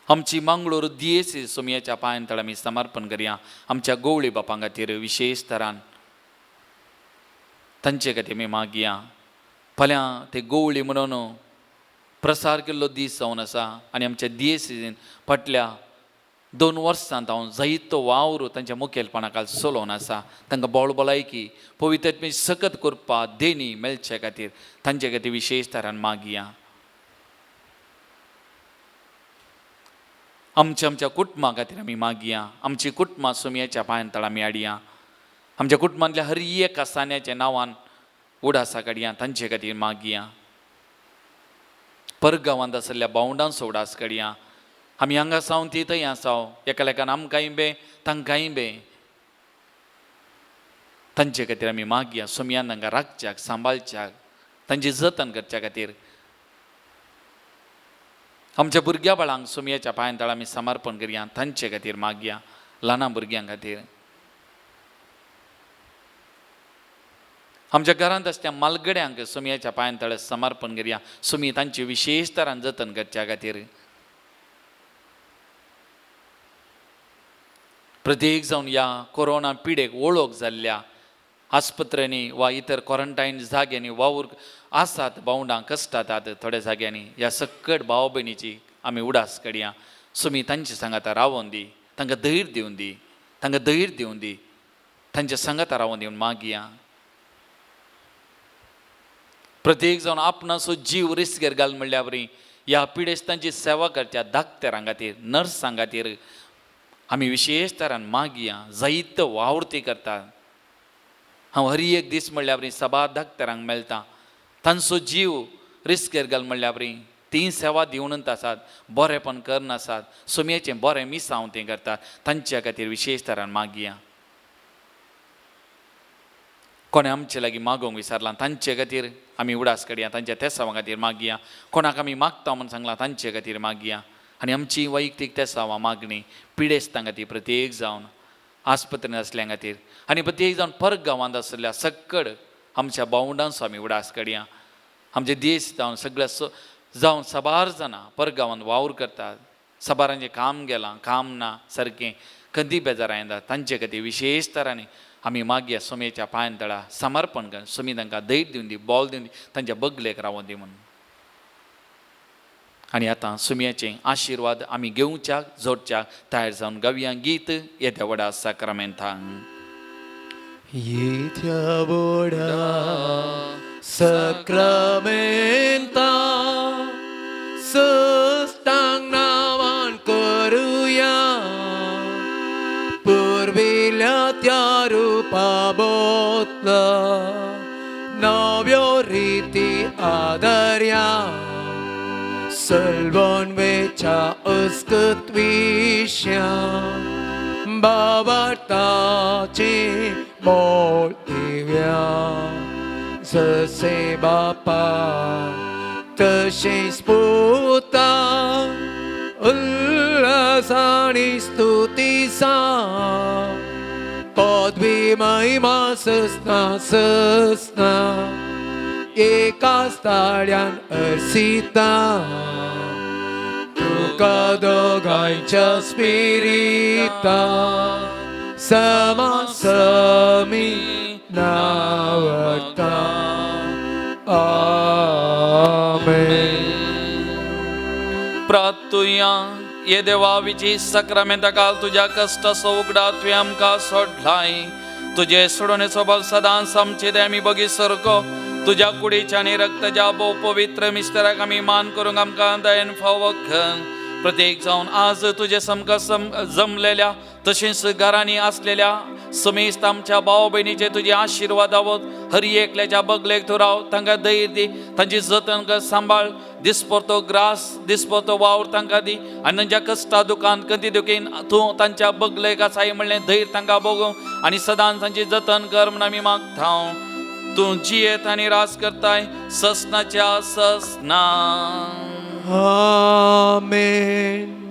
आमची मंगळूर दियेसी सुमयाच्या पांयान तळ आमी समर्पण करया। आमच्या गोवळी बापां खातीर विशेष तरान तांचे खातीर आमी मागया। फाल्यां ते गोवळी म्हणून प्रसार केल्लो दीस जावन आसा आनी आमच्या दियेसीन फाटल्या 2 वर्सांत हांव जायतो वावर तांच्या मुखेलपणा खाल चलोवन आसा। तांकां बोळ भलायकी पवित्र सकत करपा देणी मेळचे खातीर तांचे खातीर विशेष तरान मागया। आमच्या आमच्या कुटुंबा खातीर आमी मागया। आमची कुटुंबां सुमयाच्या पांयान तळ आमी हाडया। आमच्या कुटुंबांतल्या हर एका सान्याच्या नांवान उडासा काडया, तांचे खातीर मागया। परगांवांत आशिल्ल्या भावंडांचो उडास काडया। आमी हांगा सावन ती थंय आसाव, एकामेकान आमकांय बे तांकांय बे तांचे खातीर आमी मागया। सुमयान तांकां राखच्याक, सांबाळच्याक, तांची जतन करच्या खातीर आमच्या भुरग्या बाळांक सुमयाच्या पांयान तळ आमी समर्पण करया, तांचे खातीर मागया। ल्हान भुरग्यां खातीर आमच्या घरांत आसत्या मालगड्यांक सुमयाच्या पांयान तळ समर्पण करया। सुमी तांची विशेष तरान जतन करच्या खातीर प्रत्येक जावन ह्या कोरोना पिडेक वळख जाल्ल्या आस्पत्र्यांनी वा इतर क्वॉरंटायन जाग्यांनी वावर आसात भावंडां कश्टातात थोड्या जाग्यांनी ह्या सकट भाव भयणीची आमी उडास काडया। सुमी तांचे सांगाता रावोन दी, तांकां धैर्य दिवन दी, तांकां धैर्य दिवन दी, तांच्या सांगाता रावोन दिवन मागया। प्रत्येक जावन आपणाचो जीव रिस्केर घाल म्हणल्या वरी ह्या पिडेस्तांची सेवा करच्या डाक्टरां खातीर, नर्सां खातीर आमी विशेष तरान मागया। जायत वावुरती करतात। हांव हर एक दीस म्हणल्यार वरी सभा डाक्टरांक मेळटा, तांचो जीव रिस्केर घाल म्हणल्यार वरी तीं सेवा दिवनूच आसात, बरेंपण करनासात, सुमयेचें बरें मिसांव तीं करतात, तांच्या खातीर विशेश तरान मागया. कोणें आमचे लागीं मागोवंक विसरलां तांचे खातीर आमी उडास कडया, तांच्या तेसांवा खातीर मागया. कोणाक आमी मागता म्हूण सांगलां तांचे खातीर मागया. आनी आमची वैयक्तीक तेसांवां मागणी पिडेस्तां खातीर प्रत्येक जावन आस्पत्रेंत आसल्या खातीर आनी प्रत्येक जावन परत गांवांत आशिल्ल्या सक्कड आमच्या भावंडांचो आमी उडास कडया. आमचे देश जावन सगळ्या जावन साबार जाणां परगांवांत वावर करतात, साबारांचें काम गेलां, काम ना सारकें, खंदी बेजारां येतात, तांचे खातीर विशेश तरांनी आमी मागया सोमयेच्या पांयां तळा समर्पण कर. सोमी तांकां धैर्य दिवन दी, बॉल दिवन दी, तांच्या बगलेक रावोन दी म्हणून. आनी आतां सुमयाचे आशिर्वाद आमी घेवच्याक जोडच्याक तयार जावन गावया गीत येद्या व्हडा साक्रामेंतांक. येत्या व्हडा सक्रामेंता सस्तांग नांवान करुया, पुर्विल्ल्या त्या रुपा बदला नव्यो रिती आदर्या, सलवण वेच्या अस्कत विश्या बाबार्ताचे मोल दिव्या, जसे बापा तशेंच पुता उल्हासानी स्तुती सा, पदवी महिमा ससना ससना एकाच ताळ्यान अर्सिता, तुका दोगांयच्या स्पिरिता समासमी नावता. आमेन. प्रार्थुया. ये देवा विची सक्रामेंता काल तुज्या कश्टाचो उगडा तुवें आमकां सोडलाय, तुजे सोडोवणेचो बल सदांच आमचे ते आमी बगी सरको, तुज्या कुडीच्या आनी रक्ताच्या भोव पवित्र मिस्तेराक आमी मान करूंक आमकां दयेन फावो कर. प्रत्येक जावन आज तुजे सामकार जमलेल्या तशेंच घरांनी आसलेल्या समेस्त आमच्या भाव भयणीचे तुजे आशिर्वाद आवत. हर एकल्याच्या बगलेक तूं राव, तांकां धैर्य दी, तांची जतन कर, सांबाळ, दिसपरतो ग्रास दिसपरतो वावर तांकां दी आनी तांच्या कश्टा दुकान कंती दुखीन तूं तांच्या बगलेक आसाय म्हणलें धैर्य तांकां भोगूं आनी सदांच तांची जतन कर म्हूण आमी मागता. तूं जियेत आनी राज करताय ससनाच्या ससना. आमेन.